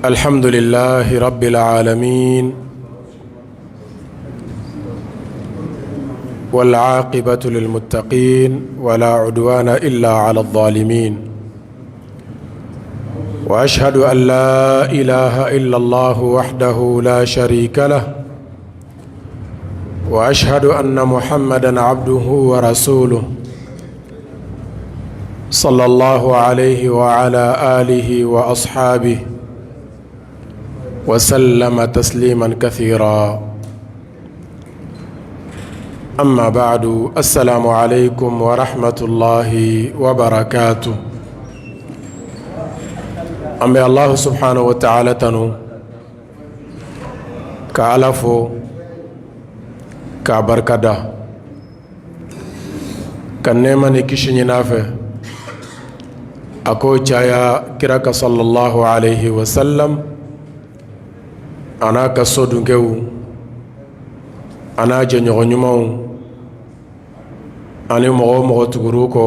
الحمد لله رب العالمين والعاقبة للمتقين ولا عدوان إلا على الظالمين وأشهد أن لا إله إلا الله وحده لا شريك له وأشهد أن محمدا عبده ورسوله صلى الله عليه وعلى آله وأصحابه وسلم تسليما كثيرا أما بعد السلام عليكم ورحمة الله وبركاته أما الله سبحانه وتعالى تنو ka Ala fo k'a barikada ka nɛɛma ni kisi ɲini a fɛ a k'o caya kira kan sallallahu alayhi wa sallam a n'a ka so dunkɛw a n'a jɛɲɔgɔn ɲumanw ani mɔgɔ o mɔgɔ tugur'u kɔ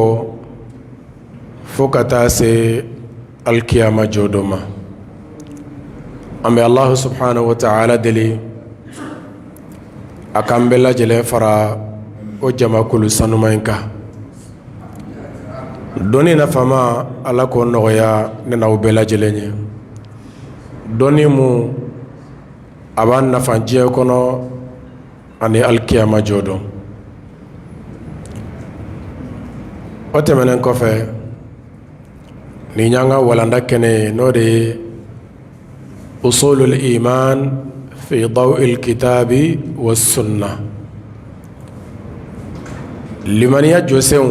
fo ka taa se alikiyama jɔ don ma. An bɛ Alahu subahana wataala deli a k'an bɛɛ lajɛlen fara o jamakulu sanuma in kan. Dɔnni nafama Ala k'o nɔgɔya ne n'aw bɛɛ lajɛlen ye. Dɔnni mun a b'an nafa diɲɛ kɔnɔ ani alikiyama jɔ don. O tɛmɛnen kɔfɛ, nin y'an ka walanda kɛnɛ ye, n'o de ye usulul iman fi daw'il kitabi wa sunna, limaniya jɔsenw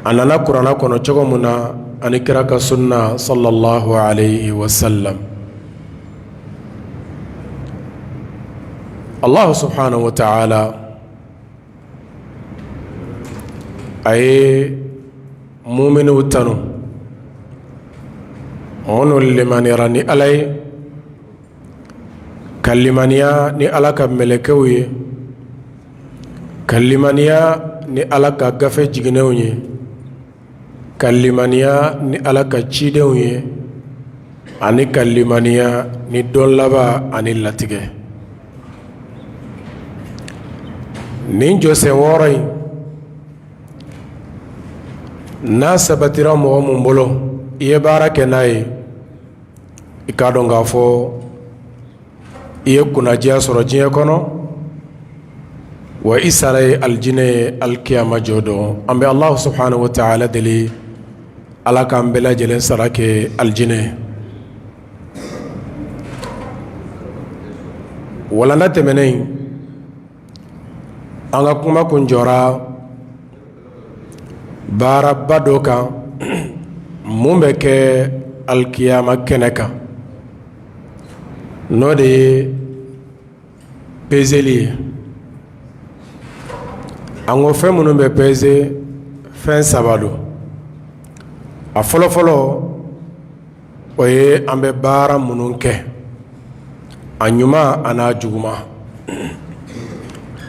a nana kuranɛ kɔnɔ cogo min na ani kira ka sunna sallallahu alayhi wa sallam. Allahu subhanahu wa ta'ala a ye muminiw tanu minnu limaniyara ni Ala ye, ka limaniya ni Ala ka mɛlɛkɛw ye, ka limaniya ni Ala ka gafe jiginnenw ye, ka limaniya ni Ala ka cidenw ye, ani ka limaniya ni don laban ani latigɛ. Nin jɔsen wɔɔrɔ in, n'a sabatira mɔgɔ min bolo, i ye baara kɛ n'a ye, i k'a dɔn k'a fɔ i ye kunnadiya sɔrɔ diɲɛ kɔnɔ, wa i sara ye alijinɛ ye alikiyama jɔ don. An bɛ Alahu subahana wa taala deli, Ala k'an bɛɛ lajɛlen sara kɛ alijinɛ ye. Walanda tɛmɛnen, an ka kuma kun jɔra baaraba dɔ kan mun bɛ kɛ alikiyama kɛnɛ kan, n'o de ye pezeli ye. An ko fɛn minnu bɛ peze, fɛn saba don. A fɔlɔfɔlɔ, o ye an bɛ baara minnu kɛ, a ɲuman a n'a juguman.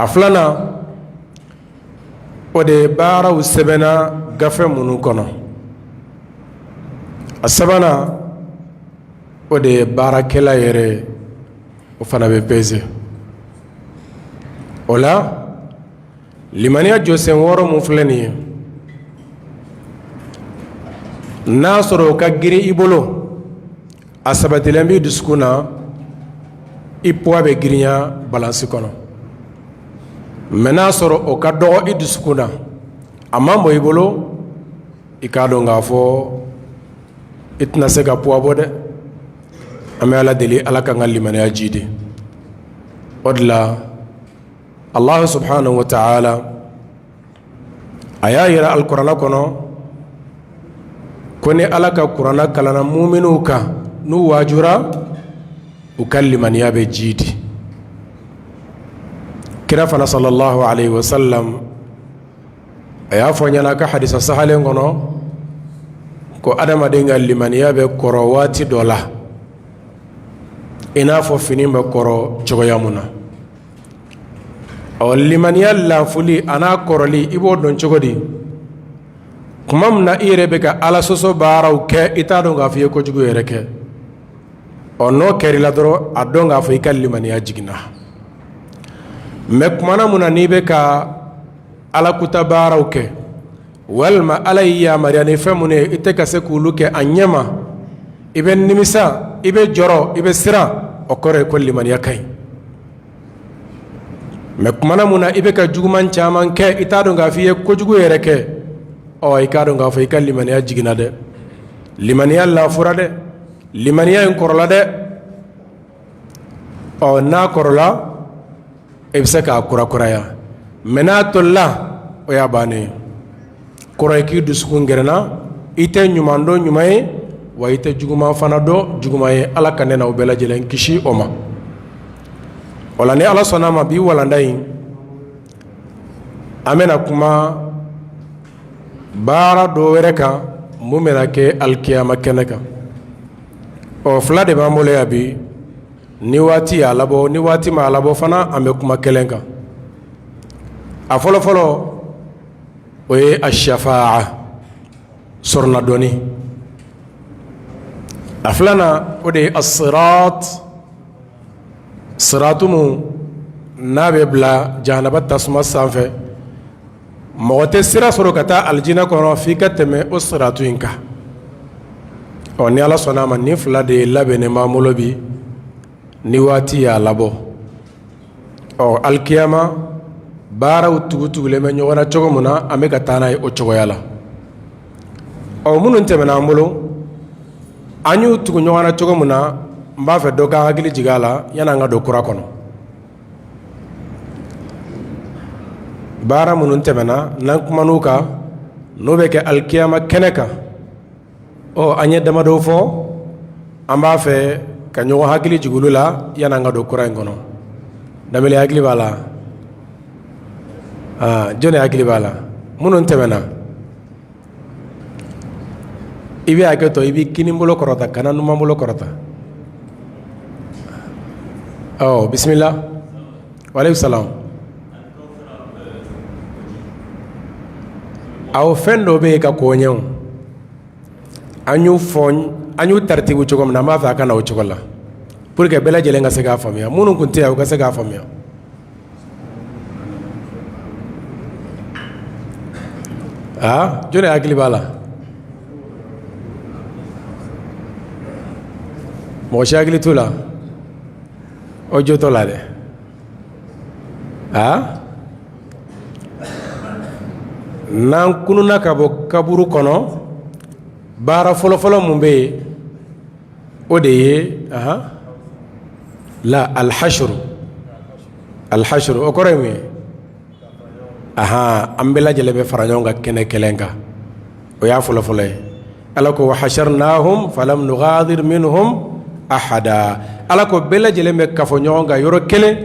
A filanan, o de ye baaraw sɛbɛnna gafe minnu kɔnɔ. A sabanan, o de ye baarakɛla yɛrɛ, o fana bɛ peze. O la, limaniya jɔsen wɔɔrɔ mun filɛ nin ye, n'a sɔrɔ o ka girin i bolo, a sabatilen b'i dusukun na, i poids bɛ girinya balansi kɔnɔ. Mais n'a sɔrɔ o ka dɔgɔ i dusukun na, a man bon i bolo, i k'a dɔn k'a fɔ i tɛna se ka poids bɔ dɛ. An bɛ Ala deli, Ala k'an ka limaniya jiidi. O de la, Alahu subahanahu wa taala a y'a yira alikuranɛ kɔnɔ ko ni Ala ka kuranɛ kalanna muminiw kan, n'u waajura, u ka limaniya bɛ jiidi. Kira fana sallallahu alayhi wa sallam a y'a fɔ ɲɛna a ka hadisa sahalen kɔnɔ ko adamaden ka limaniya bɛ kɔrɔ waati dɔ la, i n'a fɔ fini bɛ kɔrɔ cogoya mun na. Ɔ, limaniya lafuli a n'a kɔrɔli, i b'o dɔn cogo di? Tuma min na i yɛrɛ bɛ ka Ala sɔsɔ baaraw kɛ, i t'a dɔn k'a fɔ i ye kojugu yɛrɛ kɛ. Ɔ n'o kɛra i la dɔrɔn, a dɔn k'a fɔ i ka limaniya jiginna. Mais kumana mun na n'i bɛ ka Ala kuta baaraw kɛ, walima Ala y'i yamaruya ni fɛn minnu ye, i tɛ ka se k'olu kɛ a ɲɛma, i bɛ nimisa, i bɛ jɔrɔ, i bɛ siran, o kɔrɔ ye ko limaniya ka ɲi. Mais kumana mun na i bɛ ka juguman caman kɛ, i t'a dɔn k'a fɔ i ye kojugu yɛrɛ kɛ, ɔ i k'a dɔn k'a fɔ i ka limaniya jiginna dɛ, limaniya lafura dɛ, limaniya in kɔrɔla dɛ. Ɔ n'a kɔrɔla, i bɛ se k'a kurakuraya, mais n'a tolila, o y'a bannen ye. Kɔrɔ ye k'i dusukun gɛrɛnna, i tɛ ɲuman dɔn ɲuman ye, wa i tɛ juguman fana dɔn juguman ye. Ala ka ne n'aw bɛɛ lajɛlen kisi o ma. O la ni Ala sɔnna a ma, bi walanda in, an bɛna kuma baara dɔ wɛrɛ kan mun bɛna kɛ alikiyama kɛnɛ kan. Ɔ fila de b'an bolo yan bi. Ni waati y'a labɔ, ni waati m'a labɔ fana, an bɛ kuma kelen kan. A fɔlɔfɔlɔ, o ye ashafaa, sɔrɔnadɔnni. A filanan, o de ye asirat, siratu mun n'a bɛ bila jahanaba tasuma sanfɛ. Mɔgɔ tɛ sira sɔrɔ ka taa alijinɛ kɔnɔ f'i ka tɛmɛ o siratu in kan. Ɔ ni Ala sɔnna a ma, nin fila de labɛnnen b'an bolo bi, ni waati y'a labɔ. Ɔ alikiyama baaraw tugutugulen bɛ ɲɔgɔn na cogo min na, an bɛ ka taa n'a ye o cogoya la. Ɔ minnu tɛmɛna an bolo, an y'u tugu ɲɔgɔn na cogo min na, n b'a fɛ dɔ k'an hakili jigin a la yanni an ka don kura kɔnɔ. Baara minnu tɛmɛna n'an kuman'u kan, n'o bɛ kɛ alikiyama kɛnɛ kan, ɔ an ye damadɔ fɔ. An b'a fɛ ka ɲɔgɔn hakili jigin olu la yanni an ka don kura in kɔnɔ. Danbele hakili b'a la? Aa, jɔnni hakili b'a la minnu tɛmɛna? I bɛ hakɛ to, i b'i kinin bolo kɔrɔta, kana numan bolo kɔrɔta. Ɔ bisimila, walekum salam. Awɔ, fɛn dɔ bɛ yen ka k'o ɲɛ. An y'u fɔ, an y'u taritibu cogo min na, an b'a fɛ a ka na o cogo la pour que bɛɛ lajɛlen ka se k'a faamuya. Minnu tun tɛ yan, u ka se k'a faamuya. Aa, jɔnni hakili b'a la? Mɔgɔ si hakili t'o la? O jo t'o la dɛ. Aa, n'an kununa ka bɔ kaburu kɔnɔ, baara fɔlɔfɔlɔ mun bɛ yen, o de ye ahan la alhasuru. Alhasuru, o kɔrɔ ye mun ye? Ahan, an bɛɛ lajɛlen bɛ fara ɲɔgɔn kan kɛnɛ kelen kan. O y'a fɔlɔfɔlɔ ye. Ala ko wa hasharnahum falam nughadir minhum ahada. Ala ko bɛɛ lajɛlen bɛ kafo ɲɔgɔn kan yɔrɔ kelen,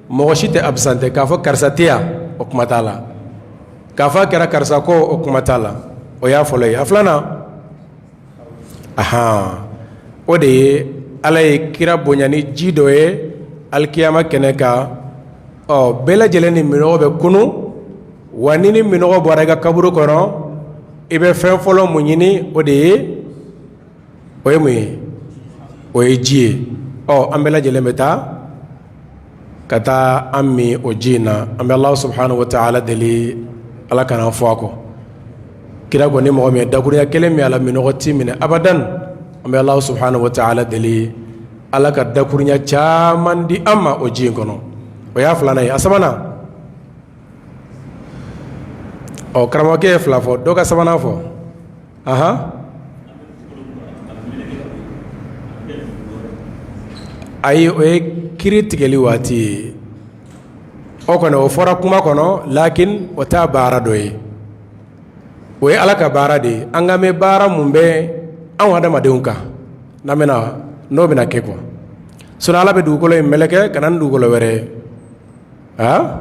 mɔgɔ si tɛ absenter k'a fɔ karisa tɛ yan, o kuma t'a la. K'a fɔ a kɛra karisa kɔ, o kuma t'a la. O y'a fɔlɔ ye. A filanan, ahan, o de ye Ala ye kira bonya ni ji dɔ ye alikiyama kɛnɛ kan. Ɔ bɛɛ lajɛlen ni minnɔgɔ bɛ kunun wa. Ni minnɔgɔ bɔra i ka kaburu kɔnɔ, i bɛ fɛn fɔlɔ mun ɲini, o de ye, o ye mun ye? O ye ji ye. Ɔ an bɛɛ lajɛlen bɛ taa ka taa an min o ji in na. An bɛ Ala subhanahu wa ta'ala deli, Ala kana an fɔ a kɔ. Kira ko ni mɔgɔ min ye dakurunya kelen min a la, minnɔgɔ t'i minɛ abadan. An bɛ Ala subhanahu wa ta'ala deli, Ala ka dakurunya caman di an ma o ji in kɔnɔ. O y'a filanan ye. A sabanan, ɔ karamɔgɔkɛ ye fila fɔ, dɔ ka sabanan fɔ. Ahan, ayi, o ye kiri tigɛli waati ye. O kɔni, o fɔra kuma kɔnɔ, lakin o t'a baara dɔ ye. O ye Ala ka baara de ye. An ka mɛn baara mun bɛ anw adamadenw kan n'an bɛna, n'o bɛna kɛ quoi. Sinon Ala bɛ dugukolo in mɛlɛkɛ ka na ni dugukolo wɛrɛ ye. Aa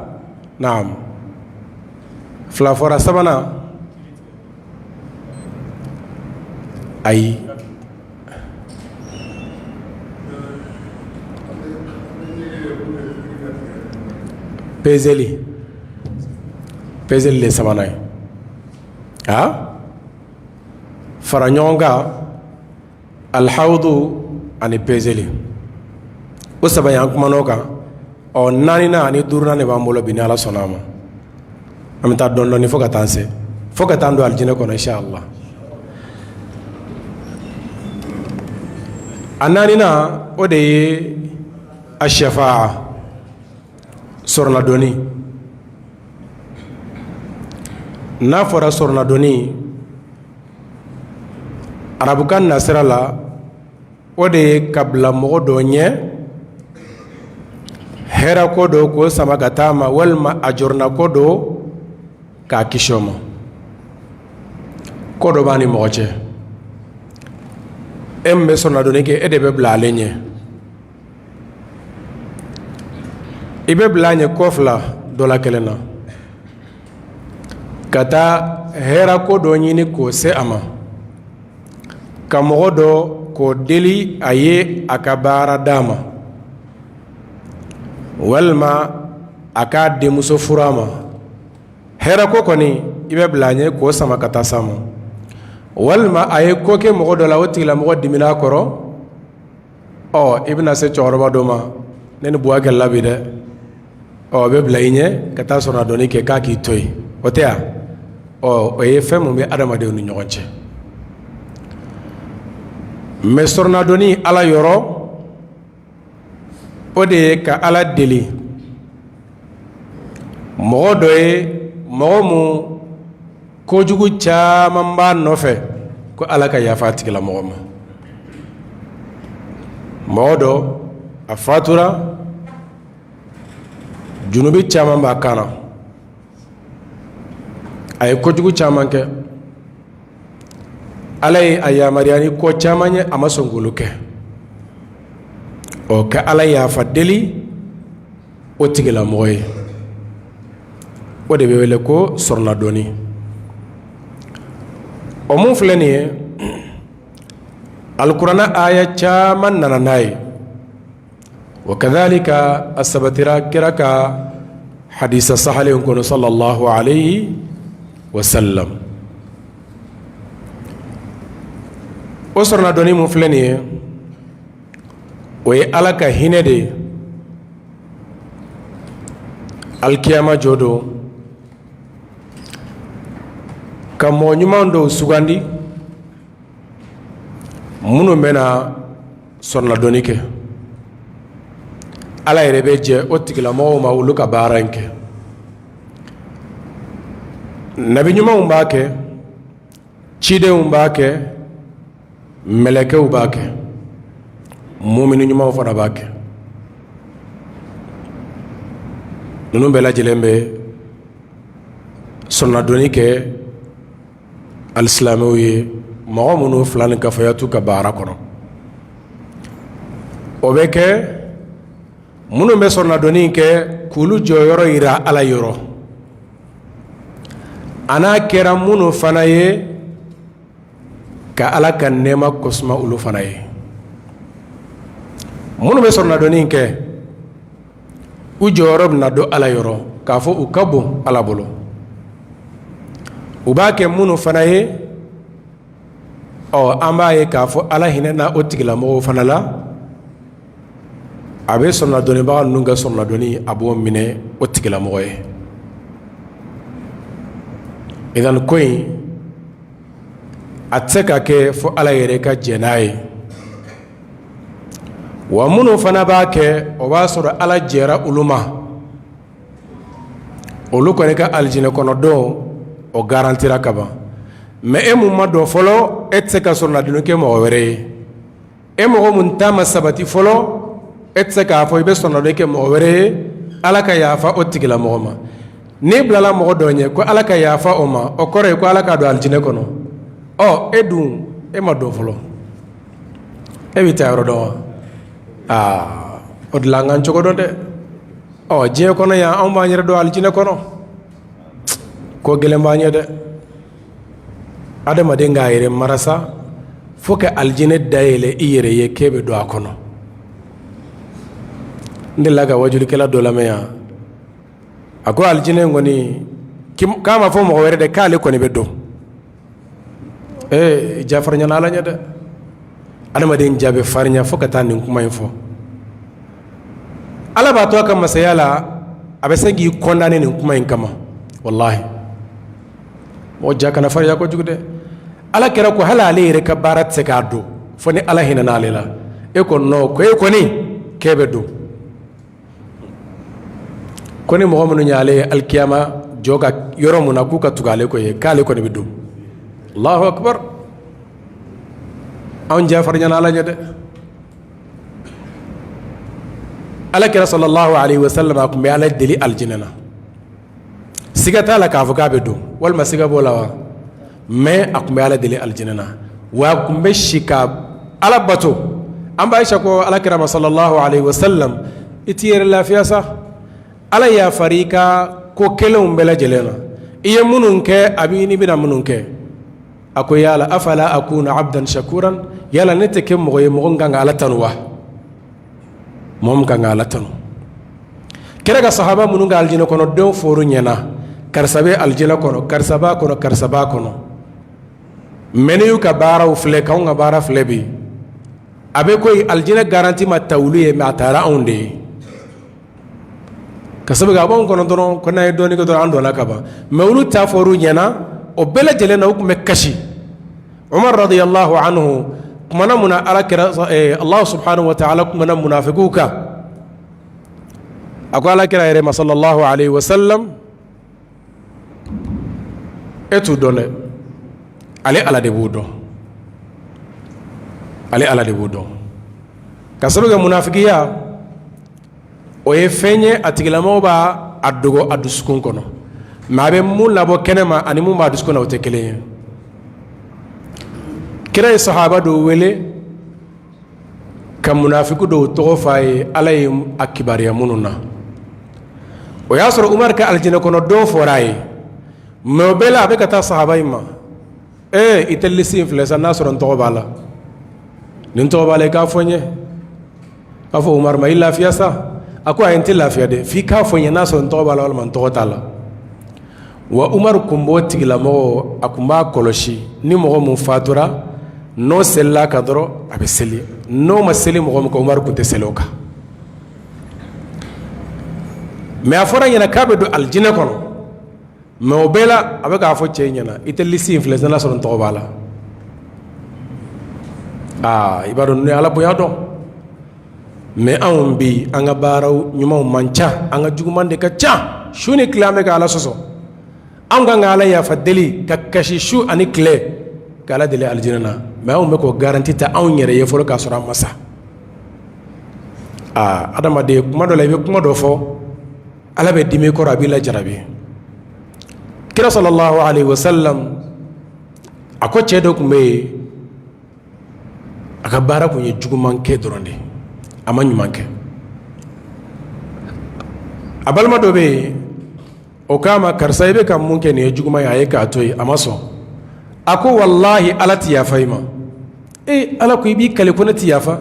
naam, fila fɔra, sabanan? Ayi, peseli, peseli de sabanan ye. Aa. Fara ɲɔgɔn kan, alihawudu ani pezeli, o saba in, an kumana o kan. Ɔ, naaninan ani duurunan de b'an bolo bi. Ni Ala sɔnna a ma, an bɛ taa dɔɔnin dɔɔnin fo ka taa se, fo ka taa don alijinɛ kɔnɔ, inshallah. A naaninan, o de ye ashafaa, sɔrɔladonni. N'a fɔra sɔrɔladonni arabukan nasira la, o de ye ka bila mɔgɔ dɔ ɲɛ hɛrɛ ko dɔ k'o sama ka taa ma, walima a jɔrɔnako dɔ k'a kisi o ma. Ko dɔ b'a ni mɔgɔ cɛ, e min bɛ sɔrɔladonni kɛ, e de bɛ bila ale ɲɛ. I bɛ bila a ɲɛ ko fila dɔ la kelen na: ka taa hɛrɛ ko dɔ ɲini k'o se a ma, ka mɔgɔ dɔ k'o deli a ye a ka baara d'a ma, walima a k'a denmuso furu a ma. Hɛrɛ ko kɔni, i bɛ bila a ɲɛ k'o sama ka taa s'a ma, walima a ye ko kɛ mɔgɔ dɔ la, o tigilamɔgɔ dimina a kɔrɔ. Ɔ, i bɛna se cɛkɔrɔba dɔ ma, ne ni Buwa kɛlɛla bi dɛ. Ɔ, o bɛ bila i ɲɛ ka taa sɔrɔladonni kɛ k'a k'i to yen, o tɛ yan. Ɔ, o ye fɛn mun bɛ adamadenw ni ɲɔgɔn cɛ. Mais sɔrɔladonni Ala yɔrɔ, o de ye ka Ala deli mɔgɔ dɔ ye, mɔgɔ mun kojugu caman b'a nɔfɛ, ko Ala ka yafa a tigilamɔgɔ ma. Mɔgɔ dɔ, a fatura, junubi caman b'a kan na, a ye kojugu caman kɛ, Ala ye a yamaruya ni ko caman ye, a ma sɔn k'olu kɛ. Ɔ, ka Ala yafa deli o tigilamɔgɔ ye, o de bɛ wele ko sɔrɔladonni. O mun filɛ nin ye, alikuranɛ aya caman nana n'a ye. Wa kadhalika, a sabatira kira ka hadisa sahalen kɔnɔ, sallallahu alayhi wa sallam. O sɔrɔladonni mun filɛ nin ye, o ye Ala ka hinɛ de ye. Alikiyama jɔ don, ka mɔgɔ ɲuman dɔw sugandi minnu bɛna sɔrɔladonni kɛ. Ala yɛrɛ bɛ jɛ o tigilamɔgɔw ma, olu ka baara in kɛ. Nabi ɲumanw b'a kɛ, cidenw b'a kɛ, mɛlɛkɛw b'a kɛ, mumini ɲumanw fana b'a kɛ. Ninnu bɛɛ lajɛlen bɛ sɔrɔladonni kɛ alisilamɛw ye, mɔgɔ minnu filankafoya t'u ka baara kɔnɔ. O bɛ kɛ minnu bɛ sɔrɔladonni kɛ k'olu jɔyɔrɔ yira Ala yɔrɔ, a n'a kɛra minnu fana ye ka Ala ka nɛɛma kosuma olu fana ye. Minnu bɛ sɔrɔladonni kɛ, u jɔyɔrɔ bɛna dɔn Ala yɔrɔ, k'a fɔ u ka bon Ala bolo. U b'a kɛ minnu fana ye, ɔ, an b'a ye k'a fɔ Ala hinɛna o tigilamɔgɔw fana la. A bɛ sɔrɔladonnibaga ninnu ka sɔrɔladonni, a b'o minɛ o tigilamɔgɔ ye. Idan, ko in a tɛ se ka kɛ fo Ala yɛrɛ ka jɛn n'a ye. Wa minnu fana b'a kɛ, o b'a sɔrɔ Ala jɛra olu ma. Olu kɔni ka alijinɛ kɔnɔ don, o garantira ka ban. Mais e mun ma don fɔlɔ, e tɛ se ka sɔrɔladonni kɛ mɔgɔ wɛrɛ ye. E mɔgɔ mun ta ma sabati fɔlɔ, e tɛ se k'a fɔ i bɛ sɔrɔladonni kɛ mɔgɔ wɛrɛ ye Ala ka yafa o tigilamɔgɔ ma. N'i bilala mɔgɔ dɔ ɲɛ ko Ala ka yafa o ma, o kɔrɔ ye ko Ala k'a don alijinɛ kɔnɔ. Ɔ, e dun, e ma don fɔlɔ, e bɛ taa yɔrɔ dɔn wa? Aa, o de la an k'an cogo dɔn dɛ. Ɔ, diɲɛ kɔnɔ yan, anw b'an yɛrɛ don alijinɛ kɔnɔ, ko gɛlɛn b'an ɲɛ dɛ. Adamaden k'a yɛrɛ marasa fo ka alijinɛ dayɛlɛ i yɛrɛ ye k'e bɛ don a kɔnɔ. N delila ka wajulikɛla dɔ lamɛn yan, a ko alijinɛ in kɔni, k'a ma fɔ mɔgɔ wɛrɛ dɛ, k'ale kɔni bɛ don. Ee, ja farinyana Ala ɲɛ dɛ. Adamaden ja bɛ farinya fo ka taa nin kuma in fɔ. Ala b'a to a ka masaya la, a bɛ se k'i condamner nin kuma in kama. Walahi, mɔgɔ ja kana farinya kojugu dɛ. Ala kira ko hali ale yɛrɛ ka baara tɛ se k'a don fo ni Ala hinɛna ale la. E ko non, ko e kɔni k'e bɛ don. Ko ni mɔgɔ minnu y'ale ye alikiyama jɔ ka yɔrɔ mun na, k'u ka tugu ale kɔ ye, k'ale kɔni bɛ don. Allahu akbar! Anw ja farinyana Ala ɲɛ dɛ. Ala kira sallallahu alaihi wasallam, a tun bɛ Ala deli alijinɛ na. Siga t'a la k'a fɔ k'a bɛ don, walima siga b'o la wa? Mais a tun bɛ Ala deli alijinɛ na, wa a tun bɛ si ka Ala bato. An ba Ayisa ko Ala kira ma sallallahu alaihi wasallam: i t'i yɛrɛ lafiya sa, Ala yafara i ka ko kɛlenw bɛɛ lajɛlen na, i ye minnu kɛ, a b'i ni bɛna minnu kɛ. A ko: yala afala akuna abdan shakuran, yala ne tɛ kɛ mɔgɔ ye, mɔgɔ kan ka Ala tanu wa? Mɔgɔ min kan ka Ala tanu. Kira ka sahaba minnu ka alijinɛ kɔnɔ denw fɔr'u ɲɛna, karisa bɛ alijinɛ kɔnɔ, karisa b'a kɔnɔ, karisa b'a kɔnɔ. Mais n'i y'u ka baaraw filɛ k'anw ka baara filɛ bi, a bɛ ko alijinɛ garantie ma ta olu ye, mais a taara anw de ye, ka sababu kɛ a b'anw kɔnɔ dɔrɔn ko n'an ye dɔɔnin kɛ dɔrɔn, an donna ka ban. Mais olu ta fɔr'u ɲɛna, o bɛɛ lajɛlen na, u tun bɛ kasi. Umar radiyallahu anhu kumana mun na? Ala kira, Allah subhanahu wa ta'ala kumana munafikiw kan. A ko Ala kira yɛrɛ ma sallallahu alaihi wasallam: e t'u dɔn dɛ, ale Ala de b'u dɔn, ale Ala de b'u dɔn. Ka sababu kɛ munafikiya, o ye fɛn ye, a tigilamɔgɔ b'a a dogo a dusukun kɔnɔ, mais a bɛ mun labɔ kɛnɛ ma ani mun b'a dusukun na, o tɛ kelen ye. Kira ye sahaba dɔw wele ka munafiku dɔw tɔgɔ fɔ a ye, Ala ye a kibaruya minnu na. O y'a sɔrɔ Umar ka alijinɛ kɔnɔ don fɔra a ye, mais o bɛɛ la, a bɛ ka taa sahaba in ma: ee, i tɛ liste in filɛ sa, n'a sɔrɔ n tɔgɔ b'a la, ni n tɔgɔ b'a la, i k'a fɔ n ye. K'a fɔ Umaru ma: i lafiya sa. A ko: ayi, n tɛ lafiya dɛ, f'i k'a fɔ n ye n'a sɔrɔ n tɔgɔ b'a la walima n tɔgɔ t'a la. Wa Umaru kun b'o tigilamɔgɔ, a kun b'a kɔlɔsi. Ni mɔgɔ mun fatura, n'o selila ka dɔrɔn, a bɛ seli. N'o ma seli mɔgɔ min kan, Umaru kun tɛ seli o kan. Mais a fɔra ɲɛna k'a bɛ don alijinɛ kɔnɔ, mais o bɛɛ la, a bɛ k'a fɔ cɛ ɲɛna: i tɛ liste in filɛ, n'a sɔrɔ n tɔgɔ b'a la. Aa, i b'a dɔn ninnu ye Ala bonya dɔn. Mais anw bi, an ka baaraw ɲumanw man ca, an ka juguman de ka ca. Su ni tile, an bɛ ka Ala sɔsɔ. Anw kan ka Ala yafa deli, ka kasi su ani tile, ka Ala deli alijinɛ na, mais anw bɛ k'o garantie ta anw yɛrɛ ye fɔlɔ, k'a sɔrɔ an ma sa. Aa, adamaden, kuma dɔ la, i bɛ kuma dɔ fɔ, Ala bɛ dimi kɔrɔ, a b'i la jarabi. Kira sallallahu alaihi wasallam a ko cɛ dɔ tun bɛ yen, a ka baara tun ye juguman kɛ dɔrɔn de, a ma ɲuman kɛ. A balima dɔ bɛ yen, o k'a ma: karisa, i bɛ ka mun kɛ, nin ye juguman ye, a ye k'a to yen. A ma sɔn. A ko: walahi, Ala tɛ yafa i ma. Ee, Ala ko i b'i kali ko ne tɛ yafa.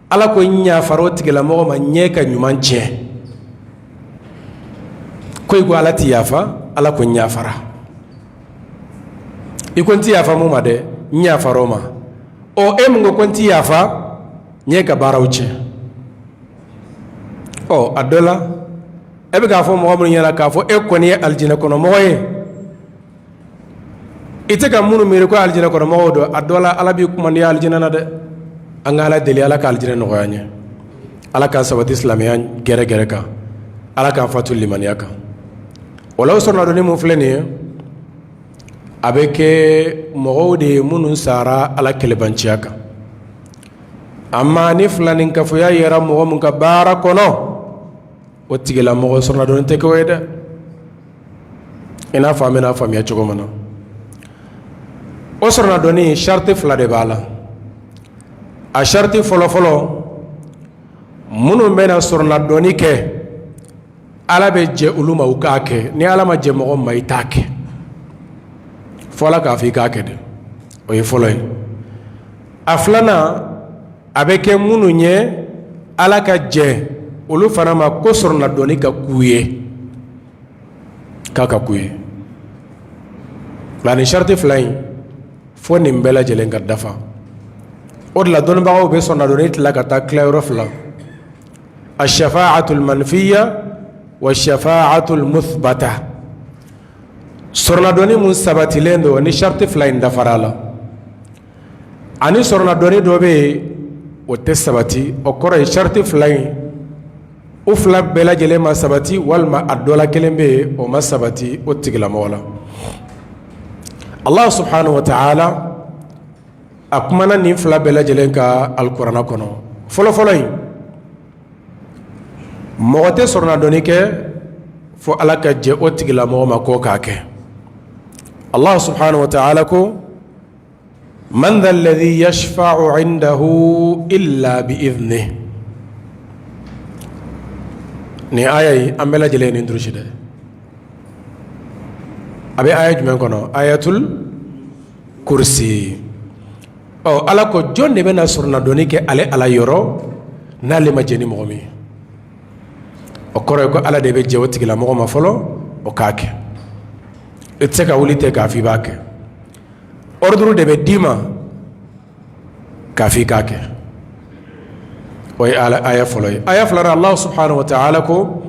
Ala ko: n yafara o tigilamɔgɔ ma, ɲɛ ka ɲuman tiɲɛ. Ko i ko Ala tɛ yafa, Ala ko n yafara. I ko n tɛ yafa mun ma dɛ, n yafara o ma. Ɔ, e mun ko ko n tɛ yafa, n ye ka baaraw tiɲɛ. Ɔ, a dɔ la, e bɛ k'a fɔ mɔgɔ minnu ɲɛna k'a fɔ e kɔni ye alijinɛ kɔnɔ mɔgɔ ye, i tɛ ka minnu miiri ko alijinɛ kɔnɔ mɔgɔw don, a dɔ la, Ala b'i kuma n'i ye alijinɛ na dɛ. An ka Ala deli, Ala ka alijinɛ nɔgɔya an ye, Ala k'an sabati silamɛya gɛrɛgɛrɛ kan, Ala k'an fatu limaniya kan. O la, o sɔrɔladonni mun filɛ nin ye, a bɛ kɛ mɔgɔw de ye minnu sara Ala kɛlɛbanciya kan. Amma ni filaninkafoya yera mɔgɔ min ka baara kɔnɔ, o tigilamɔgɔ, sɔrɔladonni tɛ kɛ o ye dɛ. I n'a fɔ an bɛna faamuya cogo min na, o sɔrɔladonni, sariti fila de b'a la. A sariti fɔlɔfɔlɔ, minnu bɛna sɔrɔladonni kɛ, Ala bɛ jɛ olu ma u k'a kɛ. Ni Ala ma jɛ mɔgɔ ma, i t'a kɛ, fo Ala k'a fɔ i k'a kɛ dɛ. O ye fɔlɔ ye. A filanan, a bɛ kɛ minnu ye, Ala ka jɛ olu fana ma ko sɔrɔladonni ka k'u ye, k'a ka k'u ye. Nka nin sariti fila in, Fo nin bɛɛ lajɛlen ka dafa. O de la dɔnnibagaw bɛ sɔrɔnadonni tila ka taa tilayɔrɔ fila: ashafaatul manfiya wa shafaatul muthbata. Sɔrɔnadonni mun sabatilen don ni sariti fila in dafara a la, ani sɔrɔnadonni dɔ bɛ yen, o tɛ sabati. O kɔrɔ ye sariti fila in, o fila bɛɛ lajɛlen ma sabati, walima a dɔ la kelen bɛ yen, o ma sabati o tigilamɔgɔ la. Allah subhanahu wa ta'ala a kumana nin fila bɛɛ lajɛlen kan alikuranɛ kɔnɔ. Fɔlɔfɔlɔ in, mɔgɔ tɛ sɔrɔnadonni kɛ fo Ala ka jɛ o tigilamɔgɔ ma k'o k'a kɛ. Allah subhanahu wa ta'ala ko: man dha alladhi yashfa'u 'indahu illa bi idhnihi. Nin aya in, an bɛɛ lajɛlen ye nin durusi dɛ. A bɛ aya jumɛn kɔnɔ? Ayatul kursi. Ɔ, Ala ko jɔn de bɛna sɔrɔnadonni kɛ ale Ala yɔrɔ n'ale ma jɛn ni mɔgɔ min ye? O kɔrɔ ye ko Ala de bɛ jɛ o tigilamɔgɔ ma fɔlɔ, o k'a kɛ. I tɛ se ka wuli ten k'a fɔ i b'a kɛ. Ordre de bɛ d'i ma k'a fɔ i k'a kɛ. O ye aya fɔlɔ ye. Aya filanan, Allah subhanahu wa ta'ala ko: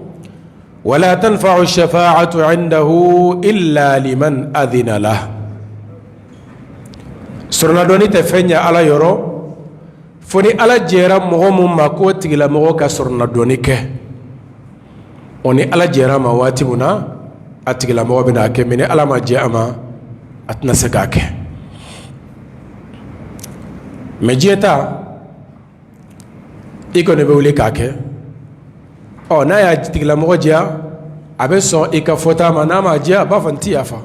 wala tanfa'u shafa'atu 'indahu illa liman adhina lah. Sɔrɔnadonni tɛ fɛn ɲɛ Ala yɔrɔ fo ni Ala jɛra mɔgɔ mun ma k'o tigilamɔgɔ ka sɔrɔnadonni kɛ. O ni Ala jɛra a ma waati min na, a tigilamɔgɔ bɛna a kɛ, mais ni Ala ma jɛ a ma, a tɛna se k'a kɛ. Mais diɲɛ ta, i kɔni bɛ wuli k'a kɛ. Ɔ, n'a y'a tigilamɔgɔ diya, a bɛ sɔn i ka fɔta ma. N'a ma diya, a b'a fɔ n ti yafa.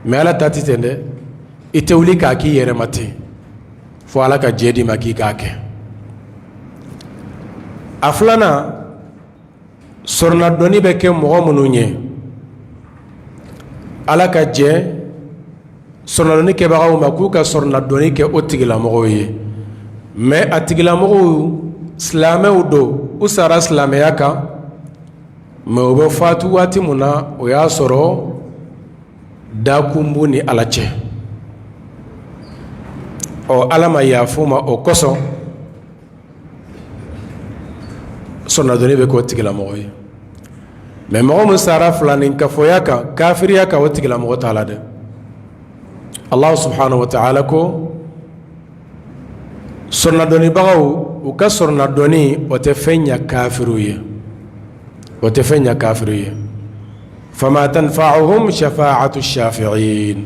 Mais Ala ta tɛ ten dɛ. I tɛ wuli k'a k'i yɛrɛ ma ten fo Ala ka jɛ d'i ma k'i k'a kɛ. A filanan, sɔrɔnadonni bɛ kɛ mɔgɔ minnu ye, Ala ka jɛ sɔrɔnadonni kɛbagaw ma k'u ka sɔrɔnadonni kɛ o tigilamɔgɔw ye. Mais a tigilamɔgɔw silamɛw don, u sara silamɛya kan, mais u bɛ fatu waati min na, o y'a sɔrɔ dakun b'u ni Ala cɛ. Ɔ, Ala ma yafa u ma, o kosɔn sɔrɔnadonni bɛ k'o tigilamɔgɔ ye. Mais mɔgɔ min sara filaninkafoya kan, kafiriya kan, o tigilamɔgɔ t'a la dɛ. Allah subhanahu wa ta'ala ko sɔrɔnadɔnnibagaw, u ka sɔrɔnadɔnni, o tɛ fɛn ɲɛ kafiriw ye, o tɛ fɛn ɲɛ kafiriw ye. Fama tanfa'uhum shafa'atu shafi'in.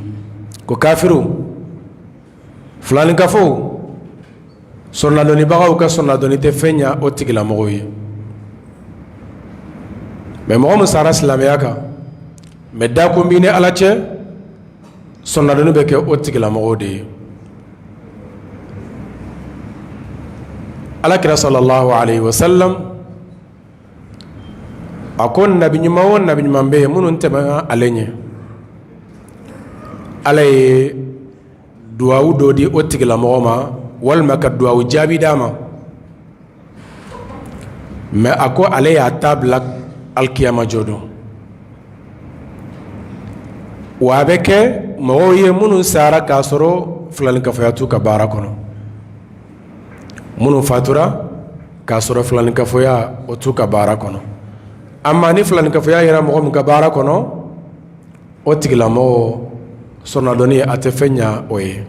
Ko kafiriw, filaninkafow, sɔrɔnadɔnnibagaw ka sɔrɔnadɔnni tɛ fɛn ɲɛ o tigilamɔgɔw ye. Mais mɔgɔ min sara silamɛya kan, mais dakun b'i ni Ala cɛ, sɔrɔnadɔnni bɛ kɛ o tigilamɔgɔw de ye. Ala kira sallallahu alayhi wa sallam a ko nabi ɲuman o nabi ɲuman bɛ yen minnu tɛmɛna ale ɲɛ, Ala ye duwawu dɔ di o tigilamɔgɔ ma walima ka duwawu jaabi d'a ma. Mais a ko ale y'a ta bila alikiyama jɔ don, wa a bɛ kɛ mɔgɔw ye minnu sara k'a sɔrɔ filaninkafoya t'u ka baara kɔnɔ, minnu fatura k'a sɔrɔ filaninkafoya o t'u ka baara kɔnɔ. Amma ni filaninkafoya yera mɔgɔ min ka baara kɔnɔ, o tigilamɔgɔ sɔrɔnadɔnni a tɛ fɛn ɲɛ o ye.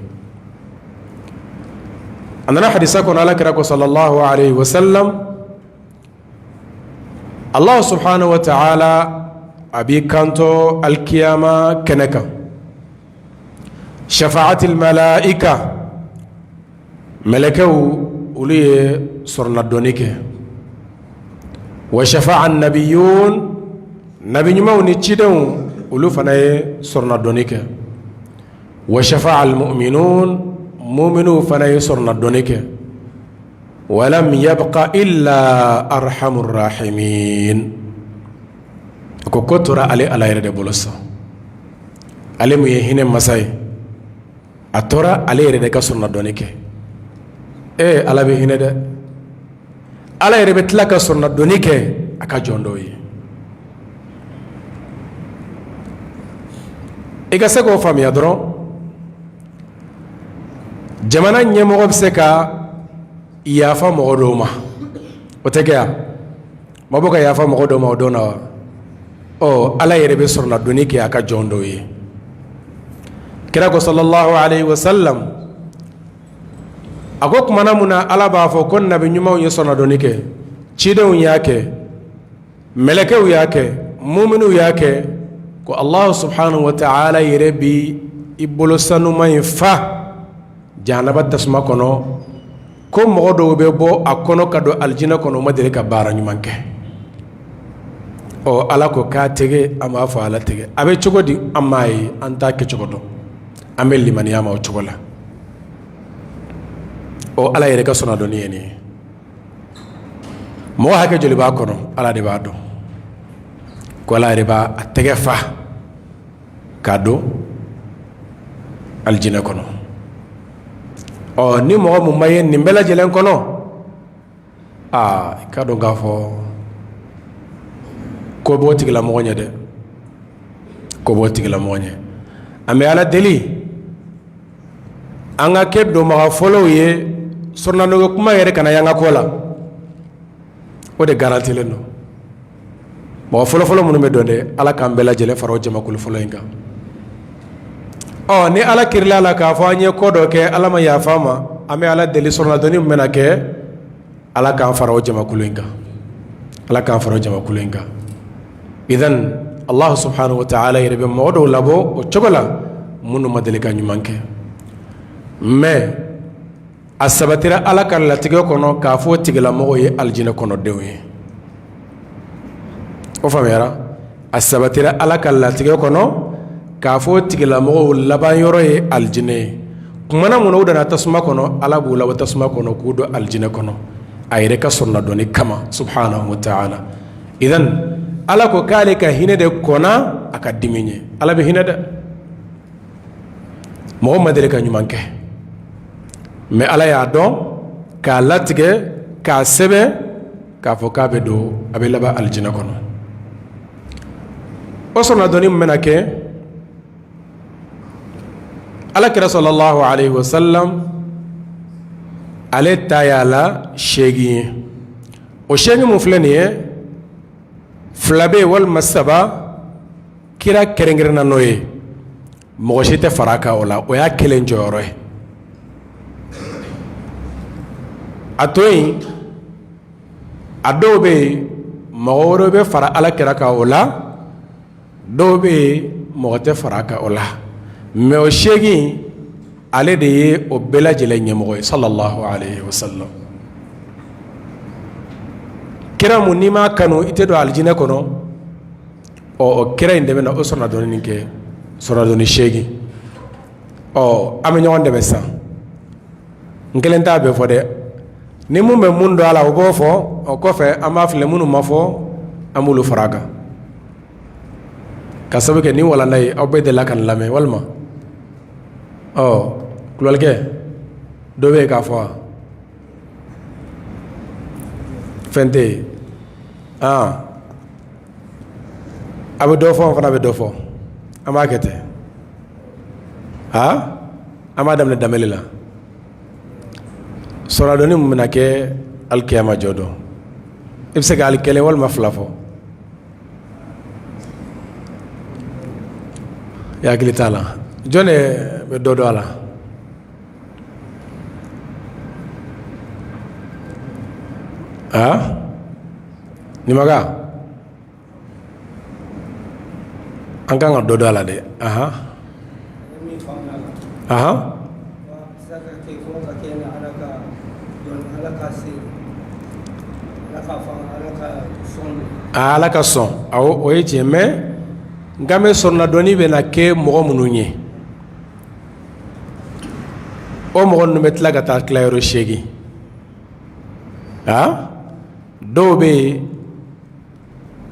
A nana hadisa kɔnɔ, Ala kira ko sallallahu alayhi wa sallam: Allah subhanahu wa ta'ala a b'i kanto alikiyama kɛnɛ kan: shafa'atil malaika, mɛlɛkɛw olu ye sɔrɔnadɔnni kɛ, wa shafa'a nabiyun, nabi ɲumanw ni cidenw olu fana ye sɔrɔnadɔnni kɛ, wa shafa'a almu'minun, mu'minuw fana ye sɔrɔnadɔnni kɛ, walam yabqa illa arhamur rahimin. Ko ko tora ale Ala yɛrɛ de bolo sisan, ale mun ye hinɛ masa ye. A tora ale yɛrɛ de ka sɔrɔnadɔnni kɛ. Ee, Ala bɛ hinɛ dɛ! Ala yɛrɛ bɛ tila ka sɔrɔnadɔnni kɛ a ka jɔn dɔw ye. I ka se k'o faamuya dɔrɔn. Jamana ɲɛmɔgɔ bɛ se ka yafa mɔgɔ dɔw ma, o tɛ kɛ yan? Ma bɔ ka yafa mɔgɔ dɔw ma o don na wa? Ɔ, Ala yɛrɛ bɛ sɔrɔnadonni kɛ a ka jɔn dɔw ye. Kira ko sallallahu alayhi wa sallam, a ko tumana mun na Ala b'a fɔ ko nabi ɲumanw ye sɔrɔnadonni kɛ, cidenw y'a kɛ, mɛlɛkɛw y'a kɛ, muminuw y'a kɛ, ko Allah subhanahu wa ta'ala yɛrɛ bi i bolo sanuman in fa jahanaba tasuma kɔnɔ, ko mɔgɔ dɔw bɛ bɔ a kɔnɔ ka don alijinɛ kɔnɔ, u ma deli ka baara ɲuman kɛ. Ɔ, Ala ko k'a tɛgɛ, an b'a fɔ Ala tɛgɛ a bɛ cogo di? An m'a ye, an t'a kɛcogo dɔn, an bɛ limaniya ma o cogo la. Ɔ, Ala yɛrɛ ka sɔrɔnadonni ye nin ye. Mɔgɔ hakɛ joli b'a kɔnɔ, Ala de b'a dɔn. Ko Ala yɛrɛ b'a a tɛgɛ fa k'a don alijinɛ kɔnɔ. Ɔ, ni mɔgɔ mun ma ye nin bɛɛ lajɛlen kɔnɔ, aa, i ka dɔn k'a fɔ ko b'o tigilamɔgɔ ɲɛ dɛ, ko b'o tigilamɔgɔ ɲɛ. An bɛ Ala deli, an ka kɛ donbaga fɔlɔw ye, sɔrɔnadonko kuma yɛrɛ kana y'an ka ko la. O de garantilen don. Mɔgɔ fɔlɔfɔlɔ minnu bɛ don dɛ, Ala k'an bɛɛ lajɛlen fara o jamakulu fɔlɔ in kan. Ɔ, ni Ala kirila la k'a fɔ an ye ko dɔ kɛ, Ala ma yafa ma, an bɛ Ala deli, sɔrɔnadonni min bɛna kɛ, Ala k'an fara o jamakulu in kan, Ala k'an fara o jamakulu in kan. Idan Allah subhanahu wa ta'ala yɛrɛ bɛ mɔgɔ dɔw labɔ o cogo la, minnu ma deli ka ɲuman kɛ, mais a sabatira Ala ka latigɛ kɔnɔ k'a fɔ o tigilamɔgɔw ye alijinɛ kɔnɔdenw ye. O faamuyara? A sabatira Ala ka latigɛ kɔnɔ k'a fɔ o tigilamɔgɔw laban yɔrɔ ye alijinɛ ye. Kumana mun na u donna tasuma kɔnɔ, Ala b'u labɔ tasuma kɔnɔ k'u don alijinɛ kɔnɔ a yɛrɛ ka sɔrɔnadonni kama subhanahu wa ta'ala. Idan Ala ko k'ale ka hinɛ de kɔnna a ka dimi ɲɛ. Ala bɛ hinɛ dɛ. Mɔgɔ ma deli ka ɲuman kɛ, mais Ala y'a dɔn k'a latigɛ k'a sɛbɛn k'a fɔ k'a bɛ don, a bɛ laban alijinɛ kɔnɔ. O sɔrɔnadonni min bɛna kɛ, Ala kira sallallahu alayhi wa sallam, ale ta y'a la 8 ye. O 8 mun filɛ nin ye, 2 bɛ yen walima 3, kira kɛrɛnkɛrɛnna n'o ye, mɔgɔ si tɛ fara a kan o la. O y'a kelen jɔyɔrɔ ye. A to yen, a dɔw bɛ yen, mɔgɔ wɛrɛ bɛ fara Ala kira kan o la, dɔw bɛ yen, mɔgɔ tɛ fara a kan o la, mais o 8, ale de ye o bɛɛ lajɛlen ɲɛmɔgɔ ye sallallahu alayhi wa sallam. Kira mun n'i m'a kanu, i tɛ don alijinɛ kɔnɔ. Ɔ, o kira in de bɛna o sɔrɔnadonni kɛ, sɔrɔnadonni 8. Ɔ, an bɛ ɲɔgɔn dɛmɛ sisan. N kelen t'a bɛɛ fɔ dɛ. Ni mun bɛ mun dɔn a la, o b'o fɔ. O kɔfɛ, an b'a filɛ, minnu ma fɔ, an b'olu fara a kan, ka sababu kɛ ni walanda ye. Aw bɛɛ delila ka nin lamɛn walima? Ɔ, kulubalikɛ dɔ bɛ yen k'a fɔ wa? Fɛn tɛ yen. Aa, a bɛ dɔ fɔ, an fana bɛ dɔ fɔ. An b'a kɛ ten. Aa, an b'a daminɛ danbele la. Sɔrɔnadonni min bɛna kɛ alikiyama jɔ don, i bɛ se ka hali kelen walima 2 fɔ? I hakili t'a la? Jɔn de bɛ dɔ dɔn a la? Aa, Nimaga, an kan ka dɔ dɔn a la dɛ. Ahan ahan, Ala ka sɔn, awɔ, o ye tiɲɛ, mais n kan bɛ sɔrɔnadonni bɛna kɛ mɔgɔ minnu ye, o mɔgɔ ninnu bɛ tila ka taa tilayɔrɔ 8. Aa, dɔw bɛ yen,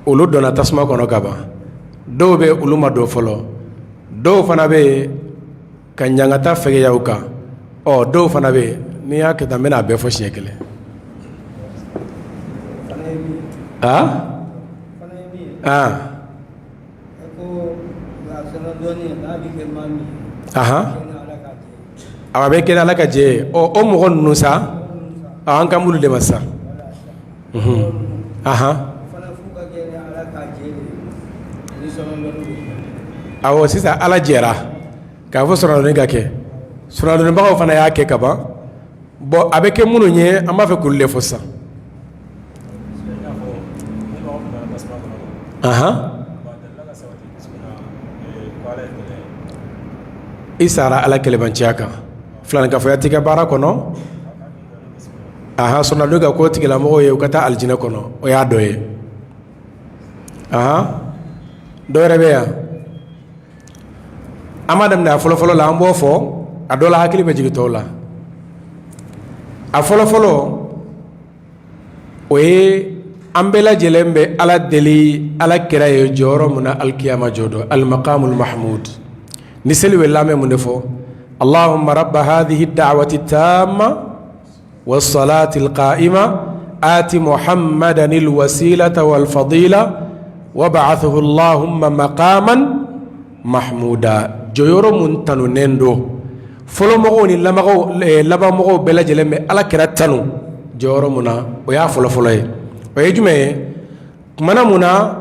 olu donna tasuma kɔnɔ ka ban, dɔw bɛ olu ma don fɔlɔ, dɔw fana bɛ yen ka ɲangata fɛgɛya u kan. Ɔ, dɔw fana bɛ yen, n'i y'a kɛ tan, n bɛna a bɛɛ fɔ siɲɛ kelen. Aa aa, ahan. A bɛ kɛ Ala ka jɛ ye. Ɔ, o mɔgɔ ninnu sa, an kan b'olu de ma sisan. Ahan, awɔ, sisan Ala jɛra k'a fɔ sɔrɔnadonni ka kɛ, sɔrɔnadonnibagaw fana y'a kɛ ka ban. Bon, a bɛ kɛ minnu ye, an b'a fɛ k'olu de fɔ sisan. Ahan, i sara Ala kelebanciya kan, filankafoya t'i ka baara kɔnɔ. Ahan, sɔrɔnadon ka k'o tigilamɔgɔw ye, u ka taa alijinɛ kɔnɔ, o y'a dɔ ye. Ahan, dɔ wɛrɛ bɛ yan. An b'a daminɛ a fɔlɔfɔlɔ la, an b'o fɔ a dɔ la, hakili bɛ jigin tɔw la. A fɔlɔfɔlɔ, o ye an bɛɛ lajɛlen bɛ Ala deli Ala kira ye jɔyɔrɔ mun na alikiyama jɔ don, alimaqamul mahmud. Ni seli wulila, an bɛ mun de fɔ? Allahumma rabba hadhihi da'wati tamma wassalati alqa'ima ati muhammadan alwasilata walfadila wab'athhu allahumma maqaman mahmuda. Jɔyɔrɔ mun tanunen don, fɔlɔmɔgɔw ni labanmɔgɔw bɛɛ lajɛlen bɛ Ala kira tanu jɔyɔrɔ mun na, o y'a fɔlɔfɔlɔ ye. O ye jumɛn ye? Tumana mun na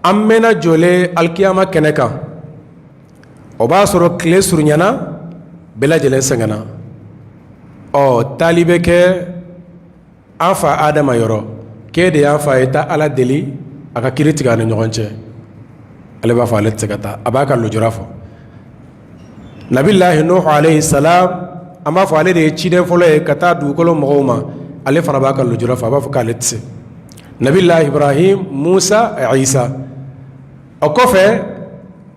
an mɛnna jɔlen alikiyama kɛnɛ kan, o b'a sɔrɔ tile surunyana, bɛɛ lajɛlen sɛgɛnna. Ɔ, taali bɛ kɛ an fa Adama yɔrɔ, k'e de y'an fa ye, taa Ala deli a ka kiri tigɛ an ni ɲɔgɔn cɛ. Ale b'a fɔ ale tɛ se ka taa, a b'a ka lujura fɔ. Nabilahi Nuhu alayhi salam, an b'a fɔ ale de ye ciden fɔlɔ ye ka taa dugukolo mɔgɔw ma, ale fana b'a ka lujura fɔ, a b'a fɔ k'ale tɛ se. Nabilahi Ibrahim, Musa, Isa, o kɔfɛ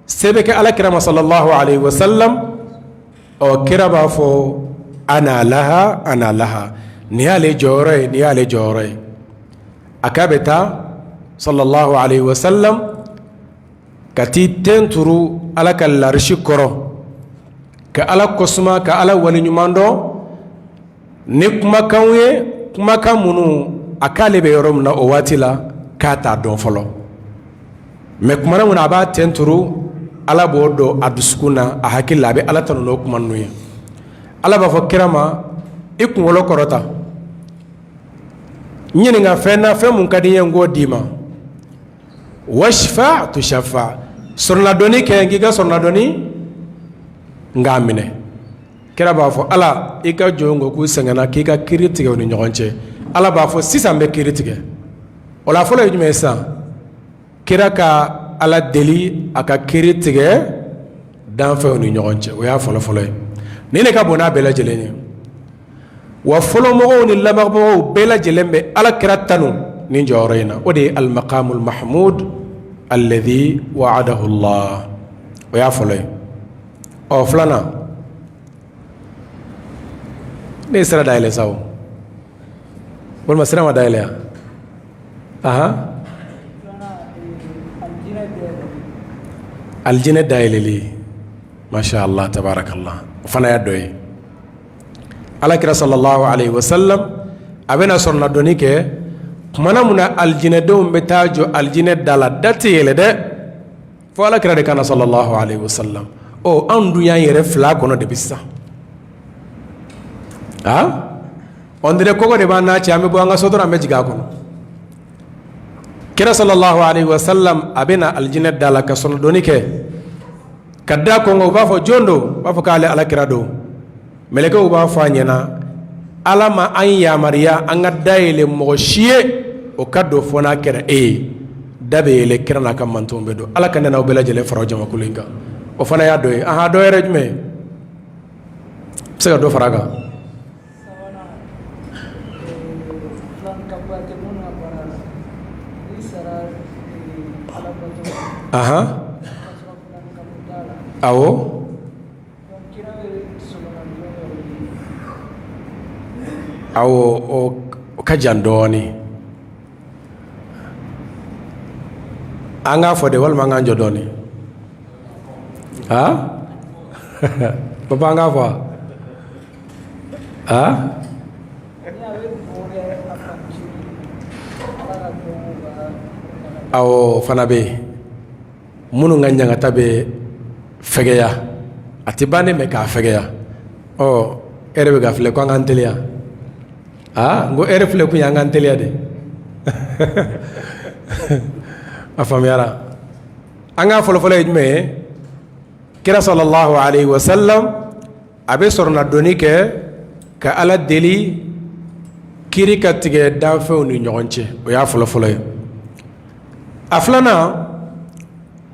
se bɛ kɛ Ala kira ma sallallahu alayhi wa sallam. Ɔ, kira b'a fɔ ana laha, ana laha, nin y'ale jɔyɔrɔ ye, nin y'ale jɔyɔrɔ ye. A k'a bɛ taa sallallahu alayhi wa sallam ka t'i ten turu Ala ka larisi kɔrɔ, ka Ala kosuma, ka Ala waleɲuman dɔn ni kumakanw ye, kumakan minnu a k'ale bɛ yɔrɔ min na o waati la, k'a t'a dɔn fɔlɔ. Mais kumana mun na a b'a ten turu, Ala b'o don a dusukun na, a hakili la, a bɛ Ala tanu n'o kuma ninnu ye. Ala b'a fɔ kira ma: i kunkolo kɔrɔta, n ɲininka fɛn na, fɛn mun ka di n ye, n k'o d'i ma. Washfa tushaffa, sɔrɔnadonni kɛ, n k'i ka sɔrɔnadonni n k'a minɛ. Kira b'a fɔ: Ala, i ka jɔn ko k'u sɛgɛnna, k'i ka kiri tigɛ u ni ɲɔgɔn cɛ. Ala b'a fɔ: sisan n bɛ kiri tigɛ. O la, fɔlɔ ye jumɛn ye sisan? Kira ka Ala deli a ka kiri tigɛ danfɛnw ni ɲɔgɔn cɛ, o y'a fɔlɔfɔlɔ ye. Nin de ka bon n'a bɛɛ lajɛlen ye. Wa fɔlɔmɔgɔw ni labanmɔgɔw bɛɛ lajɛlen bɛ Ala kira tanu nin jɔyɔrɔ in na, o de ye almaqamul mahmud alladhi wa'adahu Allah. O y'a fɔlɔ ye. Ɔ, filanan, ne ye sira dayɛlɛ sa o, walima sira ma dayɛlɛ yan? Ahan, alijinɛ dayɛlɛli, masha Allah, tabarakallah, o fana y'a dɔ ye. Alakira sallallahu alayhi wa sallam, a bɛna sɔrɔnadonni kɛ kumana mun na, alijinɛdenw bɛ taa jɔ alijinɛ da la, da tɛ yɛlɛ dɛ, fo Alakira de ka na sallallahu alayhi wa sallam. Ɔ, anw dun y'an yɛrɛ fila kɔnɔ de bi sisan. Ah, on dirait kɔgɔ de b'an n'a cɛ, an bɛ bɔ an ka so dɔrɔn, an bɛ jigin a kɔnɔ. Kira sallallahu alayhi wa sallam, a bɛ na alijinɛ da la ka sɔrɔnadonni kɛ, ka da kɔnkɔn. U b'a fɔ: jɔn don? U b'a fɔ k'ale Ala kira don. Mɛlɛkɛw b'a fɔ a ɲɛna: Ala ma an yamaruya an ka da yɛlɛ mɔgɔ si ye o ka don, fo n'a kɛra e ye. Da bɛ yɛlɛ, kira n'a ka mantonw bɛ don. Ala ka ne n'aw bɛɛ lajɛlen fara o jamakulu in kan. O fana y'a dɔ ye. Ahan, dɔ yɛrɛ jumɛn ye? Bɛ se ka dɔ fara a kan? Ahan, awɔ, awɔ, o ka jan dɔɔnin. An k'a fɔ de, walima an k'an jɔ dɔɔnin? Aa, papa, an k'a fɔ. Aa, awɔ, o fana bɛ yen. Minnu ka ɲangata bɛ fɛgɛya, a tɛ ban ne, mais k'a fɛgɛya. Ɔ. E yɛrɛ bɛ ka filɛ ko an k'an teliya. Aa, n ko heure filɛ kun ye an k'an teliya de. A faamuyara. An ka fɔlɔfɔlɔ ye jumɛn ye? Kira sallallahu alayhi wa sallam a bɛ sɔrɔnadonni kɛ ka Ala deli kiri ka tigɛ danfɛnw ni ɲɔgɔn cɛ, o y'a fɔlɔfɔlɔ ye. A filanan,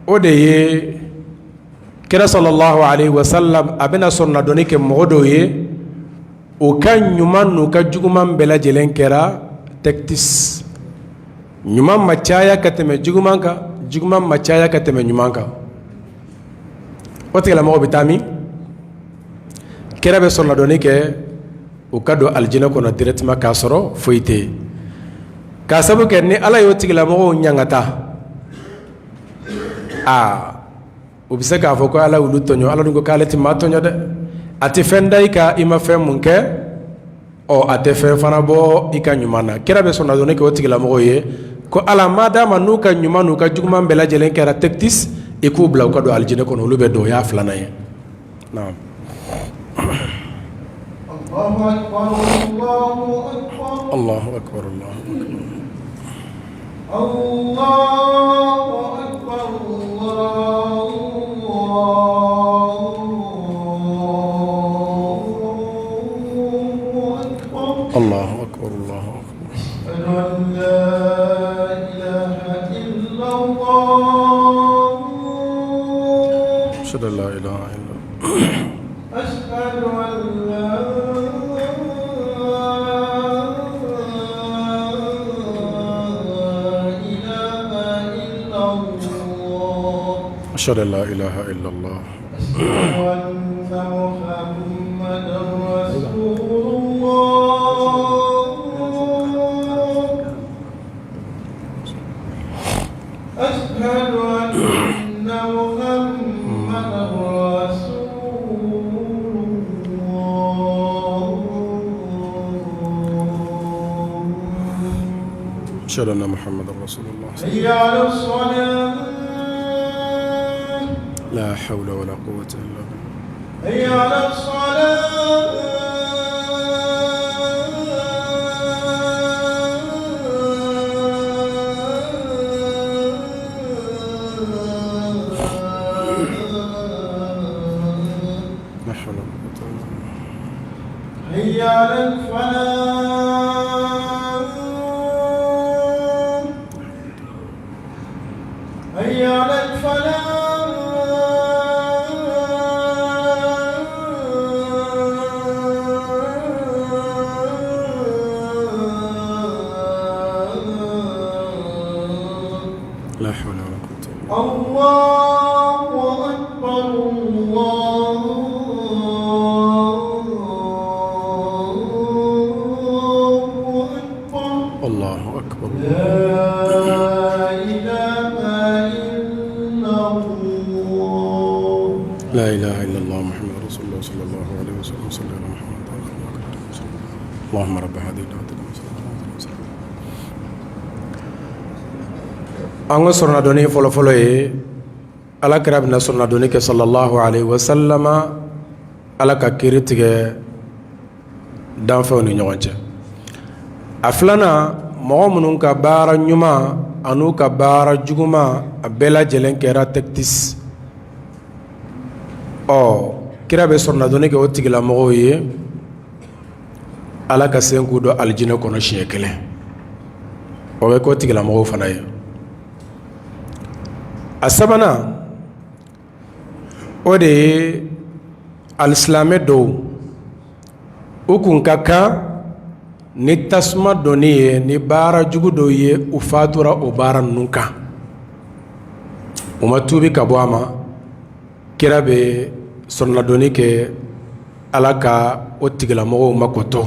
o de ye kira sallallahu alayhi wa sallam a bɛna sɔrɔnadonni kɛ mɔgɔ dɔw ye, u ka ɲuman n'u ka juguman bɛɛ lajɛlen kɛra tɛkitisi. Ɲuman ma caya ka tɛmɛ juguman kan, juguman ma caya ka tɛmɛ ɲuman kan. O tigilamɔgɔ bɛ taa min? Kira bɛ sɔrɔnadonni kɛ u ka don alijinɛ kɔnɔ directement k'a sɔrɔ foyi tɛ yen, k'a sabu kɛ ni Ala y'o tigilamɔgɔw ɲangata, aa, u bɛ se k'a fɔ ko Ala y'olu tɔɲɔ. Ala dun ko k'ale tɛ maa tɔɲɔ dɛ. A tɛ fɛn da i kan i ma fɛn mun kɛ, ɔ, a tɛ fɛn fana bɔ i ka ɲuman na. Kira bɛ sɔrɔnadonni kɛ o tigilamɔgɔw ye ko Ala ma d'a ma n'u ka ɲuman n'u ka juguman bɛɛ lajɛlen kɛra tɛkitisi, i k'u bila u ka don alijinɛ kɔnɔ. Olu bɛ don. O y'a filanan ye. Naam. Allahu akbar, Allahu akbar. Allahu akbar, Allahu akbar. Ashhadu an la ilaha illa Ashhadu an la ilaha illa Allah. Ashhadu anna Muhammadan rasulullah. La hawla wala quwwata illa billah. La hawla wala quwwata illa billah. La hawla wala quwwata illa Allahu akbar. La ilaha illallah Muhammadur rasulullah sallallahu alaihi wasallam. Salli ala Muhammad wa ala alihi wasallam. Allahumma rabb hadhihi da'wati. An ka sɔrɔnadonni fɔlɔfɔlɔ ye, Ala kira bɛna sɔrɔnadonni kɛ sallallahu alaihi wasallama Ala ka kiri tigɛ danfɛnw ni ɲɔgɔn cɛ. A filanan, mɔgɔ minnu ka baara ɲuman an'u ka baara juguman a bɛɛ lajɛlen kɛra tɛkitisi, ɔ, kira bɛ sɔrɔnadonni kɛ o tigilamɔgɔw ye Ala ka se k'u don alijinɛ kɔnɔ siɲɛ kelen. O bɛ k'o tigilamɔgɔw fana ye. A sabanan, o de ye alisilamɛ dɔw, u kun ka kan ni tasuma donni ye ni baara jugu dɔw ye, u fatura o baara ninnu kan, u ma tuubi ka bɔ a ma. Kira bɛ sɔrɔnadonni kɛ Ala ka o tigilamɔgɔw makɔtɔ,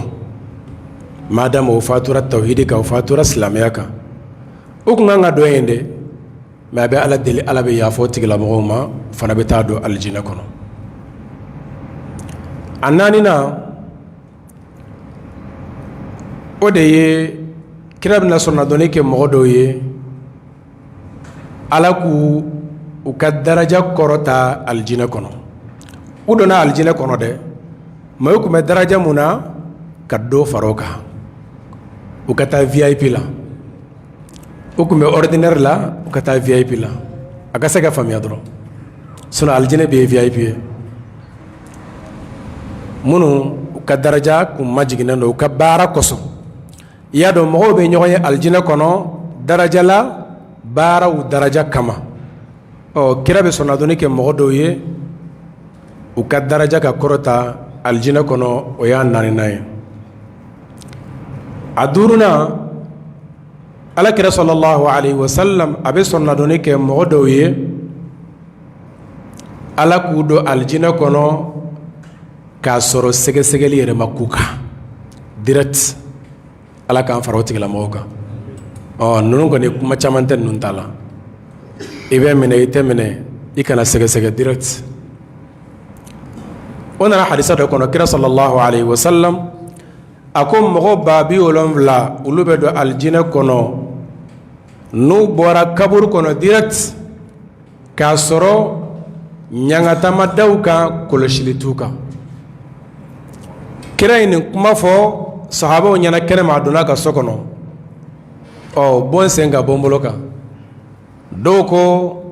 madama o fatura tawhidi kan, o fatura silamɛya kan, o kun kan ka don yen dɛ. Mais a bɛ Ala deli, Ala bɛ yafa o tigilamɔgɔw ma, fana bɛ taa don alijinɛ kɔnɔ. A naaninan, o de ye kira bɛna sɔrɔnadonni kɛ mɔgɔ dɔw ye Ala k'u u ka daraja kɔrɔta alijinɛ kɔnɔ. U donna alijinɛ kɔnɔ dɛ. Mais u tun bɛ daraja mun na, ka dɔ fara o kan, u ka taa VIP la. U tun bɛ ordinaire la, u ka taa VIP la. A ka se ka faamuya dɔrɔn, sinon alijinɛ bɛ ye VIP ye. Minnu u ka daraja kun majiginnen don u ka baara kosɔn, i y'a dɔn, mɔgɔw bɛ ɲɔgɔn ye alijinɛ kɔnɔ daraja la, baaraw daraja kama. Ɔ, kira bɛ sɔnnadonni kɛ mɔgɔ dɔw ye, u ka daraja ka kɔrɔta alijinɛ kɔnɔ. O y'a naaninan ye. A duurunan, ala kira sallallahu alayhi wa sallam a bɛ sɔnnadonni kɛ mɔgɔ dɔw ye, ala k'u don alijinɛ kɔnɔ k'a sɔrɔ sɛgɛsɛgɛli yɛrɛ ma k'u kan direct. Ala k'an fara o tigilamɔgɔw kan. Ɔ, ninnu kɔni, kuma caman tɛ ninnu ta la. I bɛ minɛ, i tɛ minɛ, i kana sɛgɛsɛgɛ, direct. O nana hadisa dɔ kɔnɔ. Kira sallallahu alayhi wa sallam a ko mɔgɔ 70,000, olu bɛ don alijinɛ kɔnɔ n'u bɔra kaburu kɔnɔ direct, k'a sɔrɔ ɲangata ma da u kan, kɔlɔsili t'u kan. Kira ye nin kuma fɔ sahabaw ɲɛna kɛnɛma, a donna a ka so kɔnɔ. Ɔ, bɔ n sen ka bɔ n bolo kan. Dɔw ko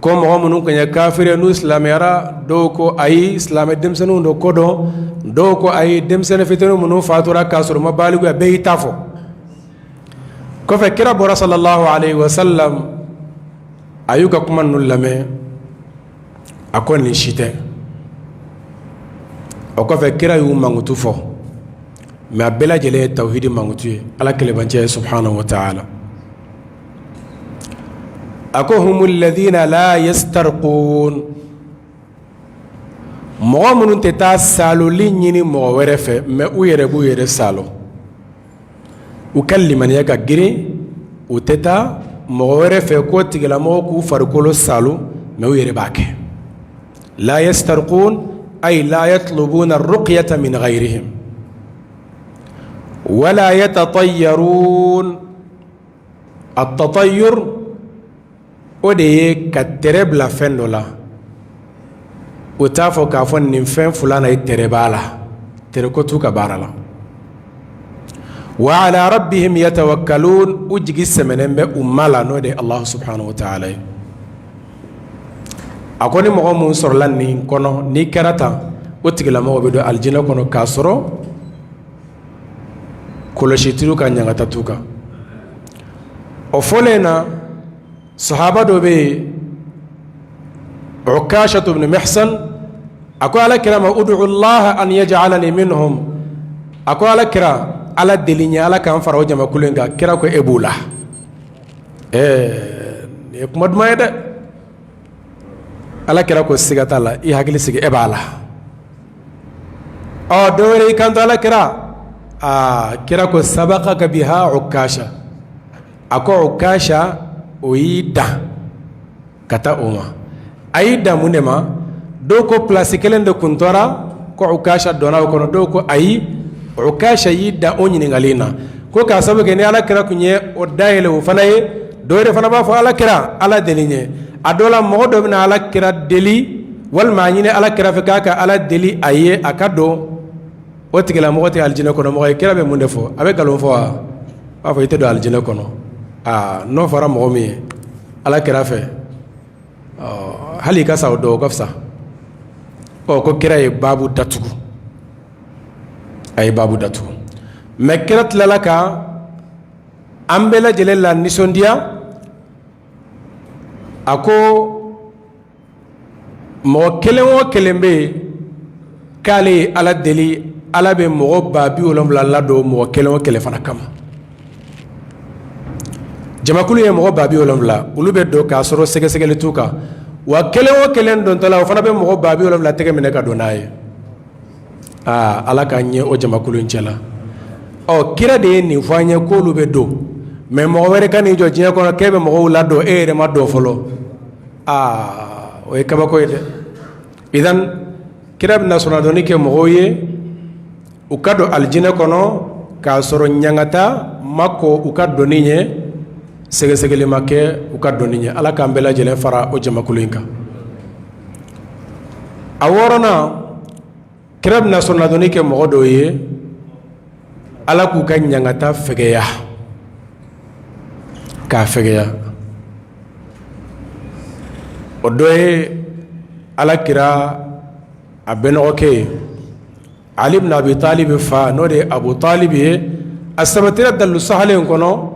mɔgɔ minnu tun ye kafiri, n'u silamɛyara. Dɔw ko ayi, silamɛ denmisɛnninw don ko dɔn. Dɔw ko ayi, denmisɛnnin fitinin minnu fatura k'a sɔrɔ ma balikuya. Bɛɛ y'i ta fɔ. Kɔfɛ, kira bɔra sallallahu alayhi wa sallam, a y'u ka kuma ninnu lamɛn, a ko nin si tɛ. O kɔfɛ, kira y'u mankutu fɔ, mais a bɛɛ lajɛlen ye tawhidi mankutu ye, ala kelebancɛ ye subhanahu wa ta'ala. A ko humul ladina la yastarqun, mɔgɔ minnu tɛ taa saloli ɲini mɔgɔ wɛrɛ fɛ, mais u yɛrɛ b'u yɛrɛ salo. U ka limaniya ka girin, u tɛ taa mɔgɔ wɛrɛ fɛ ko tigilamɔgɔ k'u farikolo salo, mais u yɛrɛ b'a kɛ. La yastarqun ay la yatlubuna ruqyata min ghayrihim wala yatatayyarun. At-tatayyur, o de ye ka tɛrɛ bila fɛn dɔ la. O t'a fɔ k'a fɔ nin fɛn fulan na, i tɛrɛ b'a la, tɛrɛ ko t'u ka baara la. Wa ala rabbihim yatawakkalun, u jigi sɛmɛnen bɛ u ma la, n'o de ye Allah subhanahu wa ta'ala ye. A ko ni mɔgɔ mun sɔrɔla nin kɔnɔ, n'i kɛra tan, o tigilamɔgɔ bɛ don alijinɛ kɔnɔ k'a sɔrɔ kɔlɔsi t'u kan, ɲangata t'u kan. O fɔlen na, sahaba dɔ bɛ yen, Ukashatu ibn Mihsan, a ko ala kira ma: ud'u Allah an yaj'alani minhum. A ko ala kira, ala deli n ye, ala k'an fara o jamakulu in kan. Kira ko e b'o la. Ɛɛ, nin ye kuma duman ye dɛ. Ala kira ko siga t'a la, i hakili sigi, e b'a la. Ɔ, dɔ wɛrɛ y'i kanto: ala kira. Aa, kira ko sabaqaka biha Ukasha. A ko Ukasha, o y'i dan ka taa o ma. A y'i dan mun de ma? Dɔw ko place kelen de kun tora ko Ukasha donna o kɔnɔ. Dɔw ko ayi, Ukasha y'i dan o ɲininkali na, ko k'a sababu kɛ ni ala kira tun ye o dayɛlɛ, o fana ye dɔw yɛrɛ fana b'a fɔ ala kira, ala deli ye. A dɔ la, mɔgɔ dɔ bɛna ala kira deli walima a ɲini ala kira fɛ k'a ka ala deli a ye a ka don, o tigilamɔgɔ tɛ alijinɛ kɔnɔ mɔgɔ ye. Kira bɛ mun de fɔ? A bɛ nkalon fɔ wa? A b'a fɔ i tɛ don alijinɛ kɔnɔ. Aa, n'o fɔra mɔgɔ min ye ala kira fɛ, hali i ka sa o dɔn, o ka fisa. Ɔ, ko kira ye baabu datugu, a ye baabu datugu. Mais kira tilala ka an bɛɛ lajɛlen la nisɔndiya. A ko mɔgɔ kelen o kelen bɛ yen k'ale ye ala deli, ala bɛ mɔgɔ 70,000 ladon mɔgɔ kelen o kelen fana kama. Jamakulu ye mɔgɔ 70,000, olu bɛ don k'a sɔrɔ sɛgɛsɛgɛli t'u kan. Wa kelen o kelen dontɔla, o fana bɛ mɔgɔ 70,000 tɛgɛ minɛ ka don n'a ye. Aa, ala k'an ɲɛ o jamakulu in cɛ la. Ɔ, kira de ye nin fɔ an ye k'olu bɛ don, mais mɔgɔ wɛrɛ ka n'i jɔ diɲɛ kɔnɔ k'e bɛ mɔgɔw ladon, e yɛrɛ ma don fɔlɔ, aa, o ye kabako ye dɛ. Idan, kira bɛna sɔnnadɔnni kɛ mɔgɔw ye, u ka don alijinɛ kɔnɔ k'a sɔrɔ ɲangata ma kɔn u ka donni ɲɛ, sɛgɛsɛgɛli ma kɛ u ka donni ɲɛ. Ala k'an bɛɛ lajɛlen fara o jamakulu in kan. A wɔɔrɔnan, Kira bɛna soronadonni kɛ mɔgɔ dɔw ye, Ala k'u ka ɲangata fɛgɛya, k'a fɛgɛya. O dɔ ye Ala kira a bɛnɔgɔkɛ ye, Ali ibn Abi Talib fa, n'o de ye Abu Talib ye. A sabatira dalilu sahalen kɔnɔ,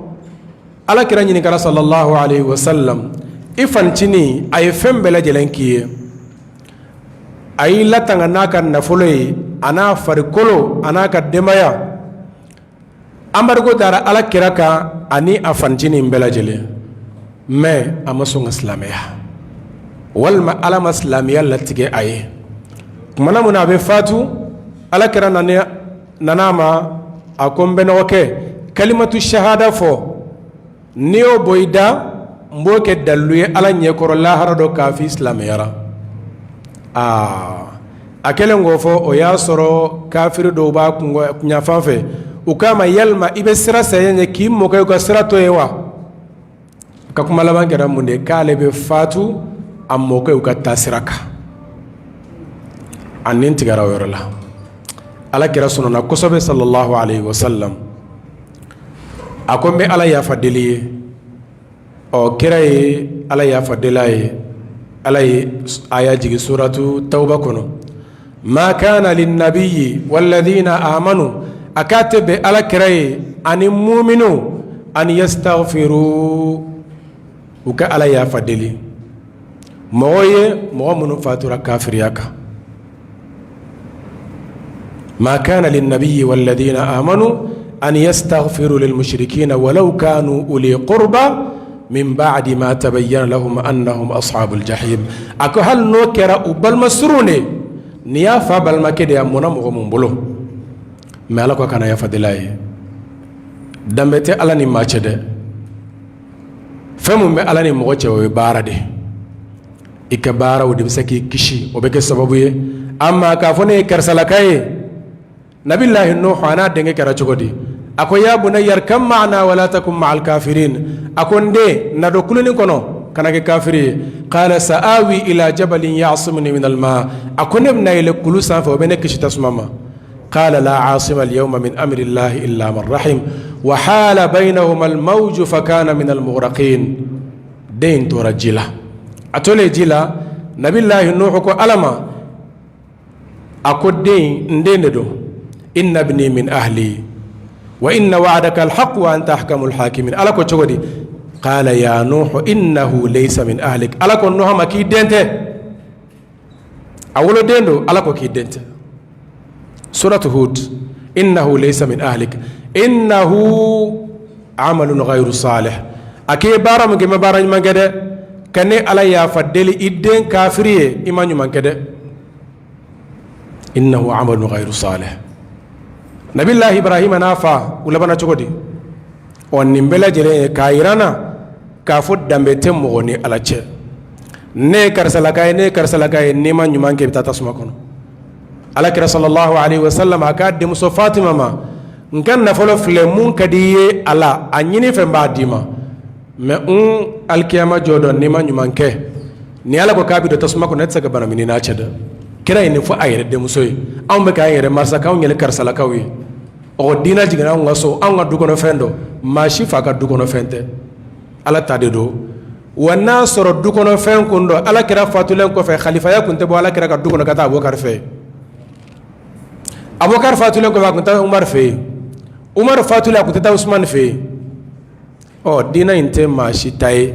Ala kira ɲininkara sallallahu alayhi wa sallam: i fancinin, a ye fɛn bɛɛ lajɛlen k'i ye, a y'i latanga n'a ka nafolo ye, a n'a farikolo, a n'a ka denbaya. Embargo dara Ala kira kan ani a fancinin bɛɛ lajɛlen, mais a ma sɔn ka silamɛya, walima Ala ma silamɛya latigɛ a ye. Tumana min na a bɛ fatu, Ala kira nana a ma, a ko: n bɛnɔgɔkɛ, kalimatu shahada fɔ. N'i y'o bɔ i da, n b'o kɛ dalilu ye Ala ɲɛkɔrɔ lahara dɔ k'a fɔ i silamɛyara. Aa, a kɛlen k'o fɔ, o y'a sɔrɔ kafiri dɔw b'a kunyanfan fɛ. U k'a ma: yalima i bɛ siran saya ɲɛ k'i mɔkɛ ka sira to ye wa? Ka kuma laban kɛra mun de ye? K'ale bɛ fatu a mɔkɛw ka taasira kan. A ni tigɛra o yɔrɔ la. Ala kira sɔnna kosɛbɛ sallallahu alayhi wa sallam. A ko: n bɛ Ala yafa deli ye. Ɔ, kira ye Ala yafa deli a ye. Ala ye aya jigin suratu Tawba kɔnɔ: ma kana linnabiyi walladina amanu. A k'a tɛ bɛn Ala kira ye ani muminu an yastaghfiru, u ka Ala yafa deli mɔgɔ ye, mɔgɔ minnu fatura kafiriya kan. Ma kana linnabiyi walladina amanu an yastaghfiru lilmushrikina walaw kanu uli qurba min ba'di ma tabayyana lahum annahum ashabul jahim. A ko hali n'o kɛra u balima surun de, n'i y'a fa balimakɛ de ye, a mɔnna mɔgɔ mun bolo, mais Ala ko kana yafa deli a ye. Danbe tɛ Ala ni maa cɛ dɛ. Fɛn min bɛ Ala ni mɔgɔ cɛ, o ye baara de. I ka baaraw de bɛ se k'i kisi, o bɛ kɛ sababu ye. Amma k'a fɔ ne ye karisalaka ye, Nabilahi Nuhu a n'a denkɛ kɛra cogo di? A ko: ya bunayya irkab ma'ana wala takun ma'al kafirin. A ko: n den, na don kuluni kɔnɔ, kana kɛ kafiri ye. Qala sa'awi ila jabalin ya'simuni minal ma. A ko: ne bɛna yɛlɛ kulu sanfɛ, o bɛ ne kisi tasuma ma. Qala la asima al-yawma min amri llahi illa man rahim wa hala baynahuma al-mawju fa kana min al-mughraqin. Den in tora ji la. A tolen ji la, Nabilahi Nuhu ko Ala ma, a ko: den, n den de don, inna ibni min ahli wa inna wa'daka alhaq wa anta ahkamul hakimin. Ala ko cogo di? Qala ya Nuhu innahu laysa min ahlik. Ala ko Nuhu ma k'i den tɛ, a woloden don, Ala ko k'i den tɛ. Suratu Hud: innahu laysa min ahlik innahu amalun ghayru salih. A k'i baara min kɛ, i ma baara ɲuman kɛ dɛ. Ka ne Ala yafa deli i den kafiri ye, i ma ɲuman kɛ dɛ. Innahu amalun ghayru salih. Nabilahi Ibrahima n'a fa, u labanna cogo di? Ɔ, nin bɛɛ lajɛlen ye k'a jira n na k'a fɔ danbe tɛ mɔgɔ ni Ala cɛ. Ne ye karisalaka ye, ne ye karisalaka ye, n'i ma ɲuman kɛ, i bɛ taa tasuma kɔnɔ. Ala kira sallallahu alaihi wasallam a k'a denmuso Fatima ma: n ka nafolo filɛ, mun ka di i ye a la, a ɲini fɛn b'a d'i ma, mais n alikiyama jɔ dɔn, n'i ma ɲuman kɛ, ni Ala ko k'a bɛ don tasuma kɔnɔ, ne tɛ se ka bana minɛ n'a cɛ dɛ. Kira ye nin fɔ a yɛrɛ denmuso ye. Anw bɛ k'an yɛrɛ marasa k'anw yɛrɛ karisalakaw ye. Ɔ, diinɛ jiginna anw ka so, anw ka du kɔnɔ fɛn dɔ, maa si fa ka du kɔnɔ fɛn tɛ, Ala ta de don. Wa n'a sɔrɔ du kɔnɔ fɛn kun dɔn, Ala kira fatulen kɔfɛ, xalifaya kun tɛ bɔ Ala kira ka du kɔnɔ ka taa Abubakar fɛ. Abubakar fatulen kɔfɛ, a kun taa Umar fɛ yen. Umar fatulen, a kun tɛ taa Usman fɛ yen. Ɔ, diinɛ in tɛ maa si ta ye.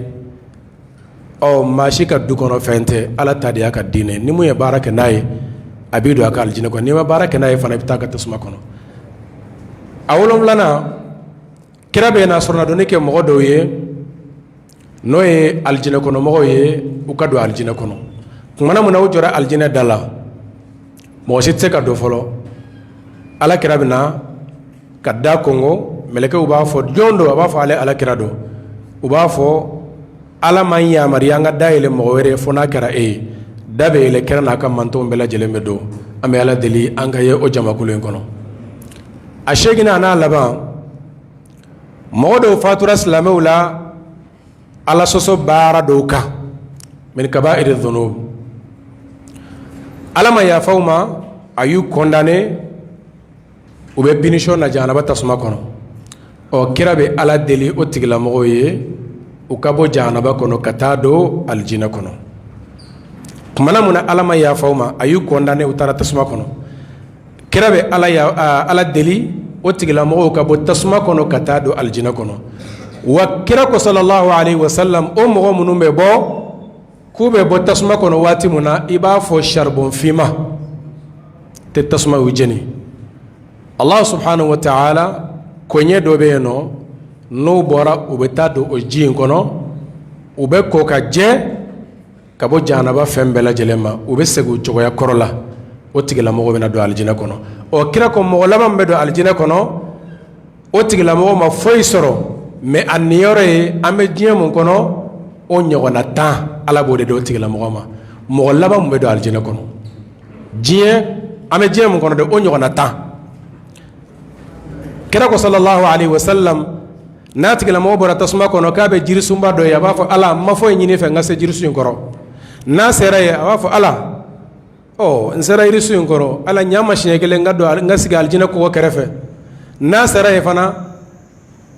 Ɔ, maa si ka du kɔnɔ fɛn tɛ, Ala ta de y'a ka diinɛ. Ni mun ye baara kɛ n'a ye, a b'i don a ka alijinɛ kɔnɔ. N'i ma baara kɛ n'a ye fana, i bɛ taa ka tasuma kɔnɔ. A wolonfilanan, kira bɛ na sɔrɔnadonni kɛ mɔgɔ dɔw ye, n'o ye alijinɛ kɔnɔmɔgɔw ye, u ka don alijinɛ kɔnɔ. Kumana min na u jɔra alijinɛ da la, mɔgɔ si tɛ se ka don fɔlɔ. Ala kira bɛ na ka da kɔnkɔn. Mɛlɛkɛw b'a fɔ: jɔn don? A b'a fɔ ale Ala kira don. U b'a fɔ: Ala ma yamaruya an ka da yɛlɛ mɔgɔ wɛrɛ fo n'a kɛra e ye. Da bɛ yɛlɛ, kira n'a ka mantonw bɛɛ lajɛlen bɛ don. An bɛ Ala deli an ka ye o jamakulu in kɔnɔ. A seeginnan n'a laban, mɔgɔ dɔw fatura silamɛw la Ala sɔsɔ baara dɔw kan, min kabairi dhunub, Ala ma yafa u ma. a y'u condamné, u bɛ punition na jahanaba tasuma kɔnɔ. Ɔ, kira bɛ Ala deli o tigilamɔgɔw ye, u ka bɔ jahanaba kɔnɔ ka taa don alijinɛ kɔnɔ. Kumana mun na Ala ma yafa u ma, a y'u condamné, u taara tasuma kɔnɔ. Kira bɛ Ala deli o tigilamɔgɔw ka bɔ tasuma kɔnɔ ka taa don alijinɛ kɔnɔ. Wa kira ko sallallahu alaihi wasallam, o mɔgɔ minnu bɛ bɔ, k'u bɛ bɔ tasuma kɔnɔ waati min na, i b'a fɔ charbon finma tɛ tasuma y'u jeni. Allah subhanahu wa ta'ala koɲɛ dɔ bɛ yen nɔ, n'o bɔra, u bɛ taa don o ji in kɔnɔ, u bɛ ko ka jɛ ka bɔ jahanaba fɛn bɛɛ lajɛlen ma, u bɛ segin u cogoya kɔrɔ la. O tigilamɔgɔ bɛna don alijinɛ kɔnɔ. Ɔ, kira ko mɔgɔ laban min bɛ don alijinɛ kɔnɔ, o tigilamɔgɔ ma foyi sɔrɔ, mais a niyɔrɔ ye an bɛ diɲɛ mun kɔnɔ, o ɲɔgɔnna 10, Ala b'o de di o tigilamɔgɔ ma. Mɔgɔ laban min bɛ don alijinɛ kɔnɔ, diɲɛ, an bɛ diɲɛ mun kɔnɔ de, o ɲɔgɔnna 10. Kira ko sallallahu alaihi wasallam, n'a tigilamɔgɔ bɔra tasuma kɔnɔ k'a bɛ jirisunba dɔ ye, a b'a fɔ: Ala, n ma foyi ɲini fɛ, n ka se jirisun in kɔrɔ. N'a sera yen, a b'a fɔ: Ala, ɔ, n sera yirisun in kɔrɔ, Ala, ɲa ma siɲɛ kelen n ka don, n ka sigi alijinɛ kɔgɔ kɛrɛfɛ. N'a sera yen fana,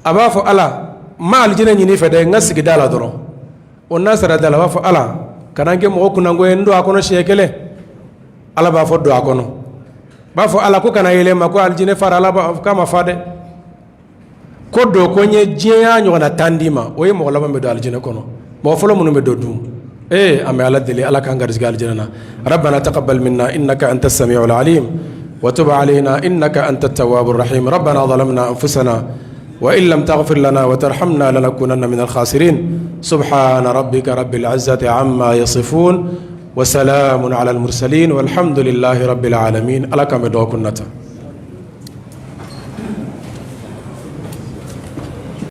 a b'a fɔ: Ala, n ma alijinɛ ɲini fɛ dɛ, n ka sigi da la dɔrɔn. O n'a sera da la, a b'a fɔ: Ala, kana n kɛ mɔgɔ kunnango ye, n don a kɔnɔ siɲɛ kelen. Ala b'a fɔ: don a kɔnɔ. B'a fɔ: Ala, ko kana yɛlɛ ma ko alijinɛ fara. Ala b'a k'a ma fa dɛ, ko don, ko n ye diɲɛ ɲɔgɔnna 10 d'i ma. O ye mɔgɔ laban bɛ don alijinɛ kɔnɔ. Mɔgɔ fɔlɔ minnu bɛ don dun, ee, an bɛ Ala deli, Ala k'an garisɛgɛ alijinɛ na. ربنا تقبل منا إنك أنت السميع العليم وتب علينا إنك أنت التواب الرحيم. ربنا ظلمنا أنفسنا وإن لم تغفر لنا وترحمنا لنكونن من الخاسرين. سبحان ربك رب العزة عما يصفون وسلام على المرسلين والحمد لله رب العالمين. Ala k'an bɛ dɔgɔkun nata.